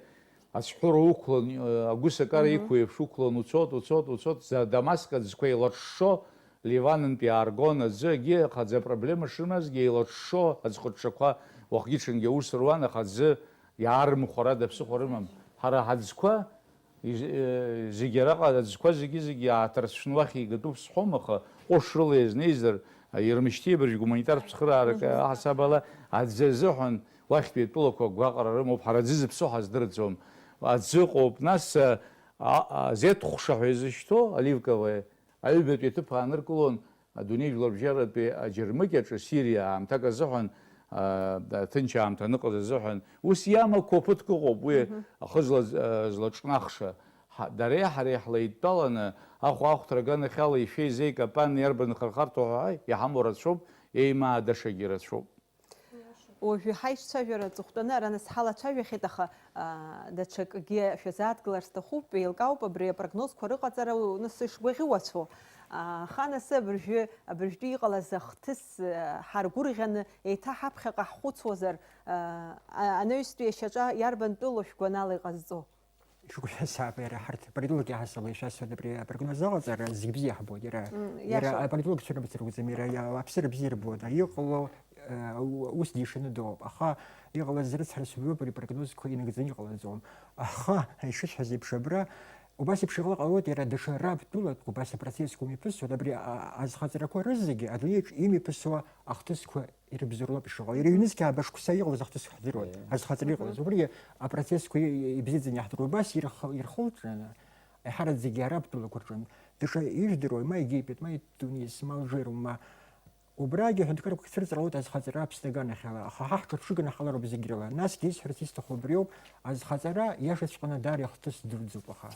ацәҳәыра уқәлан, э, агәысакара, мгм, иқәу еиԥш уқәлан, уцот, уцот, уцот, за-, Дамаск аӡқәа еилаҽҽо, Ливанынтә иааргон аӡы, агьи аха аӡы апроблема шрымазгьы еилаҽҽо аӡхыҽҽақәа уахгьы-ҽынгьы аус руан, аха аӡы иаарымхәарада ԥсыхәа рымам. Ҳара ҳаӡқәа, из-, э, зегьы араҟа аӡқәа зегьы-зегьы иааҭарцәны уахь игатәуп сҳәом, аха ҟәышрыла иазнеизар, а, ирмышьҭеи абыржә гуманитартә цхыраарак аҳасабала аӡы азыҳәан уахьтәи атәылақәа гәаҟра рымоуп, ҳара аӡы зыԥсо ҳаздырӡом. Аӡы ыҟоуп, нас, а, а, зеҭхәша ҳәа изышьҭоу, оливковое, Аҩбатәи аҭыԥ ааныркылон адунеи жәларбжьаратәи аџьармыкьаҿы Сириа аамҭак азыҳәан, а, ҭынч аамҭа аныҟаз азыҳәан, ус иамақәоу ԥыҭк ыҟоуп, уи Мгм. ахы злаз-, а, злаҿнахша. Ҳа-, дареи ҳареи ҳлеидтәаланы, ахәаахәҭра аганахьала ишәеи зеи капан иарбан хырхарҭоу ҳәа иҳамоу рацәоуп, еимаадашагьы рацәоуп. Уажәы ҳаицәажәара аҵыхәтәаны ара нас ҳалацәажәахьеит, аха, аа, даҽакгьы шәазааҭгылар сҭахуп, еилкаауп абри апрогнозқәа рыҟаҵара, нас ишгәаӷьуацәоу. Аха нас абыржәы, абыржәтәи иҟалаз ахҭыс, аа, ҳаргәырӷьаны еиҭа ҳаԥхьаҟа ҳхәыцуазар, аа, а-, анаҩстәи ашьаҿа иарбан тәылоу шәгәанала иҟазҵо? Шәгәы шәасаап, иара ҳарҭ политологиа ҳасабала ишәасҳәоит абри апрогноз аҟаҵара, зегь бзиа ҳбоит, иара, М, иара иашоуп. Аполитологцәа рымацара акәӡам, иара, иа-, ауааԥсыра бзиа рбоит, ари иҟало, э, у-, ус дишаны дыҟоуп, аха иҟалаз рыцҳарас убриоуп, ари апрогнозқәа инагӡаны иҟалаӡом. Аха, ишысҳәаз еиԥш, абра убас еиԥш иҟалар ҟалоит, иара даҽа раб тәылатә убас апроцессқәа мҩаԥысуеит, абри, а-, азхаҵарақәа рызегьы адунеиаҿ имҩаԥысуа ахҭысқәа ирыбзоуроуп ишыҟоу. Иара ҩнызқьи ааба шықәса иҟалаз ахҭыс ҳдыруан, Аиеи. Азхаҵара иҟалаз. Мгм. Убригьы апроцессқәа и-, и-, ибзиаӡаны иаҳдыруан. Убас ирх-, ирхылҵәаны, аиҳараӡакгьы араб тәылақәа рҿын. Даҽа ижәдыруа, ма Египет, ма Тунис, ма Алжир, ма убрагьы аҳәынҭқаррақәа цәырҵыр ауеит азхаҵара Аԥсны аганахьала. Аха ҳа ҳҿырԥшыганы ҳҟалароуп зегь рыла. Насгьы исҳәарц исҭаху убриоуп, азхаҵара иашаҵәҟьаны даара ихҭыс дуӡӡоуп, аха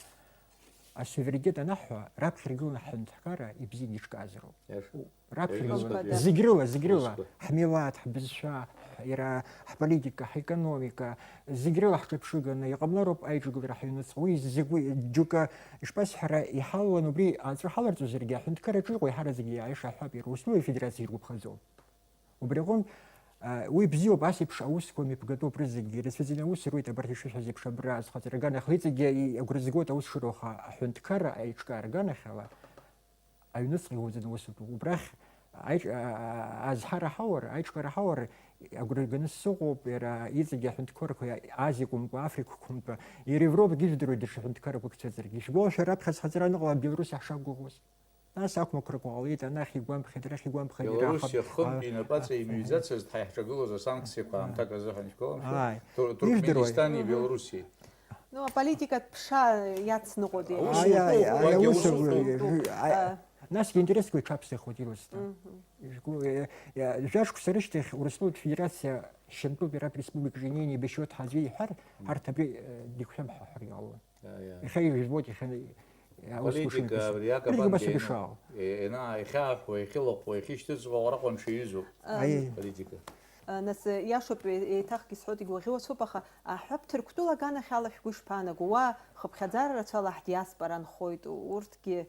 асуверенитет анаҳҳәа, раԥхьа иргыланы ҳҳәынҭқарра ибзианы иҿкаазароуп. Иашоуп. Раԥхьа Аҩныҵҟатәи зегь рыла, зегь рыла, усқәа. Ҳмилаҭ, ҳбызшәа, иара ҳполитика, ҳекономика, зегь рыла ҳҿаԥшыганы иҟамлароуп аиҿагылара ҳаҩныҵҟа. Уи зегь уи џьоукы, ишԥасҳәара, иҳалалан убри аҵәа ҳаларҵозаргьы, аҳәынҭқарраҿы иҟоу иаҳаразакгьы аиаша ҳҳәап, иара Урыстәылеи Афедерациеи иргәаԥхаӡом. Убри аҟынтә, а, уи бзиоуп, ас еиԥш аусқәа мҩаԥгатәуп, рызегьы ирацәаӡаны аус руеит, абарҭ ишышәҳәаз еиԥш абра азхаҵара аганахьала, иҵегьы и-, агәра згоит аус шыруа, аха аҳәынҭқарра аиҿкаара аганахьала, аҩныҵҟа иуаӡаны аус ртәуп. Убрахь аиҿ-, а-, а-, азҳара ҳауар, аиҿкаара ҳауар, агәра ганы сыҟоуп, иара иҵегьы аҳәынҭқаррақәа Азиа акәымкәа, Африка акәымкәа, иара Европагьы ижәдыруеит даҽа ҳәынҭқаррақәак цәыӡыргьы. Ишәгәалашәар, раԥхьа азхаҵара аныҟала Белоруссиа ҳшақәгәыӷуаз. Нас ақәмақәрақәа ҟалеит, анахь игәамԥхеит, арахь игәамԥхеит, Белоруссиа иаҳа-, хынтә а-, инапаҵаҩ а-, имыҩӡацызт ҳаи ҳҿагылоз асанкциақәа аамҭак азыҳәан, ишәгәалашәои? Ааи. Тур-, ижәдыруеит. Туркменистани Мгм. Белоруссиеи. Ну, аполитикатә ԥша иацныҟәоит Аус еиҳа. Ааи, ааи, уҟоуп, ааи, уагьы аус аус уҟоуп. Уҟоуп. Уҟоуп. Ааи, А, насгьы интересқәа иҽаԥсахуеит иласны. Мгм. Ижәго, е, е, жәа шықәса рышьҭахь Урыстәылатә Федерациа шьантәылатәи араб республикаҿы инеины еибашьуеит ҳәа аӡәы иҳәар, Мгм. ҳарҭ абри, э, диқәшәап ҳәа ҳәар иҟалон. Иа, иа. Иахьа ижәбоит, иахьа, иа, аус Политика, ушымҩаԥысуа. Абри акапан Рыгәбас гены. Ишаау. Е, ена-, иахьаахәо, иахьылаҟәуа, иахьышьҭыҵуа уара ҟәанҽа иҩызоуп. Аиеи. Политика. А, нас, э, иашоуп, е-, еиҭахгьы сҳәоит, игәаӷьуацәоуп, аха аҳәап Ҭырқәтәыла аганахьала шәгәы ишԥаанаго? Уа хыԥхьаӡара рацәала ҳдиаспора нхоит, урҭгьы.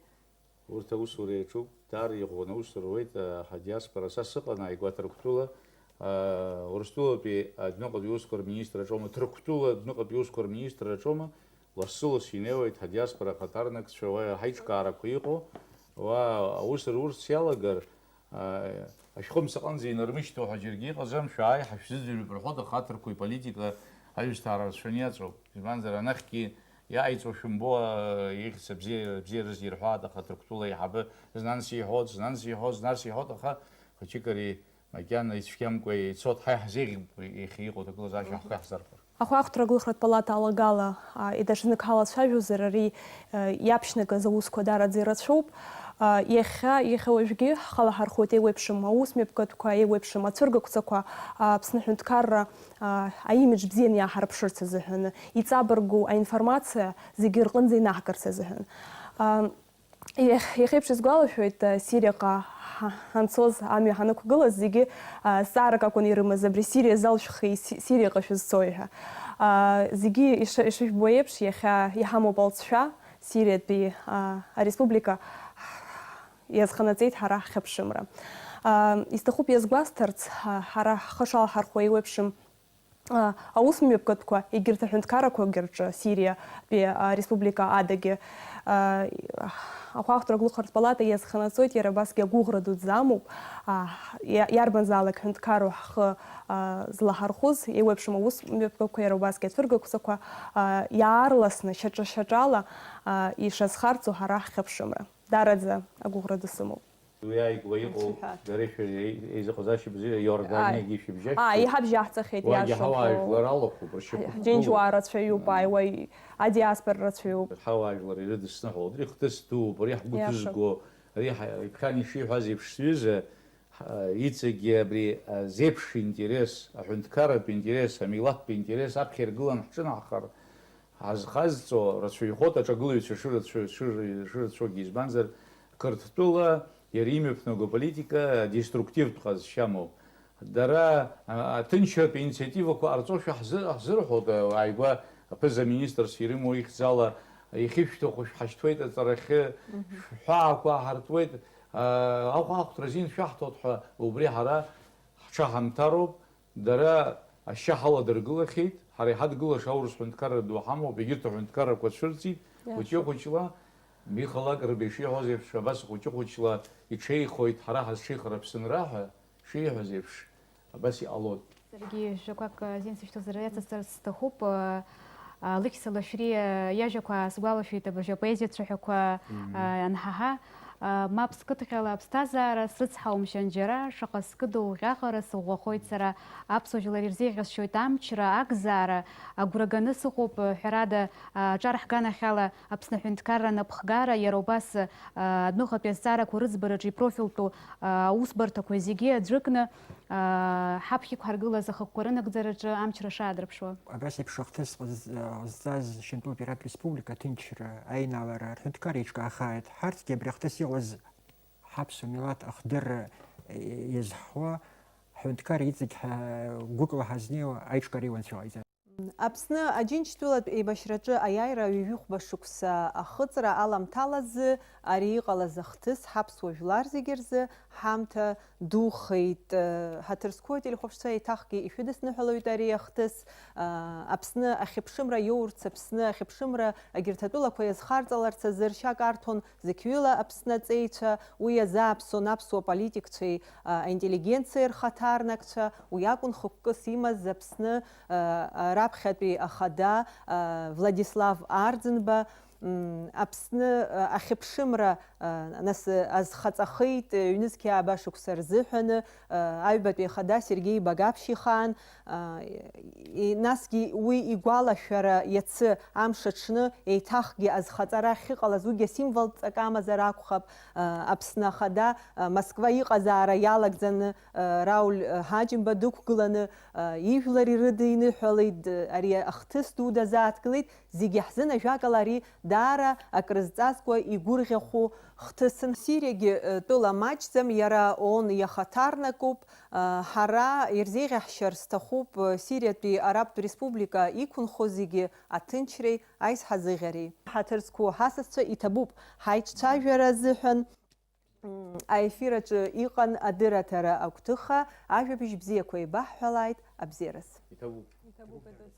Урҭ аусура иаҿуп, даара иӷәӷәаны аус руеит, а, ҳадиаспора. Са сыҟан ааигәа Ҭырқәтәыла, а, Урыстәылатәи адәныҟатәи усқәа рминистрраҿома, Ҭырқәтәыла адәныҟатәи усқәа рминистрраҿома, лассы-ласс инеиуеит ҳадиаспора ахаҭарнакцәа, уа ҳаиҿкаарақәа иҟоу, уа аус рурц иалагар, а, ашәхымс аҟынӡа инармышьҭуа ҳәа џьаргьы иҟаӡам, шәааи, ҳашәзыӡырҩып рҳәоит, аха аҭырқәа иполитика аҩсҭаара рацәаны иаҵоуп. Избанзар, анахьгьы иааиҵо шәымбо, а, ихьӡ абзиа-, абзиараз ирҳәоит, аха Ҭырқәтәыла аиҳабы знанс иҳәоит, знанс иҳәоит, знанс иҳәоит, аха хәыҷык ари макьана ицәгьамкәа ицоит, ҳа иаҳзеиӷьуп иахьа иҟоу аҭагылазаашьа ҳхы иаҳзархәар. Ахәаахәҭра агәылхратә палата алагала, а, даҽазнык ҳалацәажәозар, ари, а, иаԥшьнагаз аусқәа даараӡа ирацәоуп. А, иахьа, иахьа уажәгьы ҳхала ҳархәоит еиуеиԥшым аус мҩаԥгатәқәа, еиуеиԥшым ацәыргақәҵақәа, а, Аԥсны аҳәынҭқарра, а, аимидж бзианы иааҳарԥшырц азыҳәан, иҵабыргу аинформациа зегьы рҟынӡа инаҳгарц азыҳәан. А, Иах-, иахьеиԥш исгәалашәоит, а, Сириаҟа ҳа-, ҳанцоз амҩа ҳанықәгылаз зегьы, а, зҵаарак акәын ирымаз, абри Сириа залшәхи, Си-, Сириаҟа шәызцои ҳәа. А, зегьы иш-, ишыжәбо еиԥш, иахьа иҳамоуп алҵшәа, Сириатәи, а, ареспублика иазханаҵеит ҳара ҳхьыԥшымра. А, исҭахуп иазгәасҭарц, а, ҳара ҳхы шалҳархәо еиуеиԥшым А, аус мҩаԥгатәқәа, егьырҭ аҳәынҭқаррақәагьы рҿы, Сириатәи, а, республика адагьы, а, ахәаахәҭра агәылхратә палата иазханаҵоит, иара абасгьы агәыӷра дуӡӡа амоуп, а, иа-, иарбанзаалак ҳәынҭқарроу ҳхы, а, злаҳархәыз, еиуеиԥшым аус мҩаԥгатәқәа, иара убасгьы ацәыргақәҵақәа, а, иаарласны, шьаҿа-шьаҿала, а, ишазхарҵо ҳара ҳхьыԥшымра. Даараӡа агәыӷра ду сымоуп. Уи ааигәа иҟоу Анцәа иҳәа. Дареи шәареи еизыҟазаашьа бзиа Иорданиагьы Ааи. Ишәыбжьахьеит. Ааи, иҳабжьаҳҵахьеит, уагьы иашоуп. Ҳауаажәлар алахәуп, ршьапы Ҳа-, ҳқәгылоуп. Ҳџьынџьуаа рацәаҩуп, Ааи. Ааи, уаҩ адиаспора рацәаҩуп. Ҳауаажәлар ирыдысныҳәалоит, ари хҭыс дууп, ари ҳгәы Иашоуп. Ҭызго, ари ҳа-, иԥхьан ишиҳәаз еиԥш сҩыза, Иҵегьы абри, а, зеиԥш интерес, аҳәынҭқарратә интерес, амилаҭтә интерес аԥхьа иргылан ҳҿынаҳхар, ҳазхазҵо рацәаҩхоит аҿагылаҩцәа шырацәаҩ-, шыр-, шырацәоугьы, избанзар, Қырҭтәыла иара имҩаԥнаго аполитика деструктивтә ҟазшьа амоуп. Дара, а, аҭынчратә инициативақәа ҟарҵошәа ҳзы-, ҳзырҳәоит, а, ааигәа аԥыза-министрс ирымоу ихьӡала, ихьышәҭыху шәҳашьҭуеит аҵарахьы, Мгм. шәҳәаақәа аҳартуеит, а, ахә-, ахәҭра азин шәаҳҭоит ҳәа, убри ҳара ҳҽаҳамҭароуп. Дара ашьа ҳаладыргылахьеит, ҳара иҳадгылаша аурыс ҳәынҭқарра ду ҳамоуп, егьырҭ аҳәынҭқаррақәа цәырҵит, Иашоуп. Хәыҷы-хәыҷла, Миха Лакрба ишиҳәоз еиԥш, абас хәыҷы-хәыҷла иҽеихоит, ҳара ҳазҽеихар Аԥсынра ҳәа шиҳәаз еиԥш, абас иҟалоит. Саргьы жәақәак азин сышьҭоуҵар иацысҵарц сҭахуп. Алықьса Лашәриа иажәақәа сгәалашәеит абыржәы апоезиа цәаҳәақәа, Мгм. а, анҳаҳа. А, мап скыдҟьала аԥсҭазаара срыцҳауам шьанџьара, шаҟа скыдоу ӷьаҟара сыӷәӷәахоит сара. Аԥсуа жәлар ирзеиӷьасшьоит амчра, акзаара, агәра ганы сыҟоуп, ҳәарада, а, аҿар ҳганахьала Аԥсны аҳәынҭқарра анапхгара, иара убас, а, адәныҟатәи азҵаарақәа рыӡбараҿы ипрофилтәу, а, аусбарҭақәа зегьы аӡәыкны, аа, ҳаԥхьа иқәҳаргылаз ахықәкы рынагӡараҿы амчра шаадырԥшуа. Абас еиԥш ахҭыс ҟаз-, ҟазҵаз Шьынтәылатәи Аратә Республика аҭынчра, аинаалара, рҳәынҭқарра еиҿкаахааит. Ҳарҭгьы абри ахҭыс иҟаз ҳаԥсуа милаҭ ахдырра иазҳауа, ҳҳәынҭқарра иҵегь ҳа-, гәыкла ҳазнеиуа аиҿкаареи уанцәа ҟаиҵа. Аԥсны Аџьынџьтәылатә еибашьраҿы аиааира ҩажәихәба шықәса ахыҵра аламҭалазы ари иҟалаз ахҭыс ҳаԥсуа жәлар зегьы рзы ҳамҭа духеит. Ҳаҭыр зқәу ателехәаԥшцәа еиҭахгьы ишәыдысныҳәалоит ари ахҭыс. Аԥсны ахьыԥшымра иоурц, Аԥсны ахьыԥшымра егьырҭ атәылақәа иазхарҵаларц азы ршьа карҭәон зықьҩыла Аԥсны аҵеицәа, уи иазааԥсон аԥсуа политикцәеи, а, аинтеллигенциеи рхаҭарнакцәа, уи акәын хықәкыс имаз Аԥсны, а, а, раԥхьатәи ахада, а, Владислав Арӡынба, м, Аԥсны, а, ахьыԥшымра, а, нас, а, азхаҵахеит, ҩнызқьи ааба шықәса рзыҳәаны, а, аҩбатәи ахада Сергеи Багаԥшь ихаан, а, и-, насгьы уи игәалашәара иацы амш аҽны еиҭахгьы азхаҵара ахьыҟалаз, уигьы асимволтә ҵак амазар акәхап, а, Аԥсны ахада, а, Москва иҟазаара иалагӡаны, а, Рауль, а, Ҳаџьымба дықәгыланы, а, ижәлар ирыдиныҳәалеит, д-, ари ахҭыс ду дазааҭгылеит, зегьы ҳзын ажәакала ари даара акрызҵазкуа игәырӷьахәу хҭысын. Сириагьы, э, тәыла маҷӡам, иара ООН иахаҭарнакуп. Э, ҳара ирзеиӷьаҳшьар сҭахуп, э, Сириатәи Арабтә Республика иқәынхо зегьы аҭынчреи аизҳазыӷьареи. Ҳаҭыр зқәу ҳасасцәа иҭабуп ҳаиҿцәажәара азыҳәан. М, аефир аҿы иҟан адырраҭара агәҭыха, ажәабжь бзиақәа еибаҳҳәалааит, абзиараз. Иҭабуп. Иҭабуп, Едуд.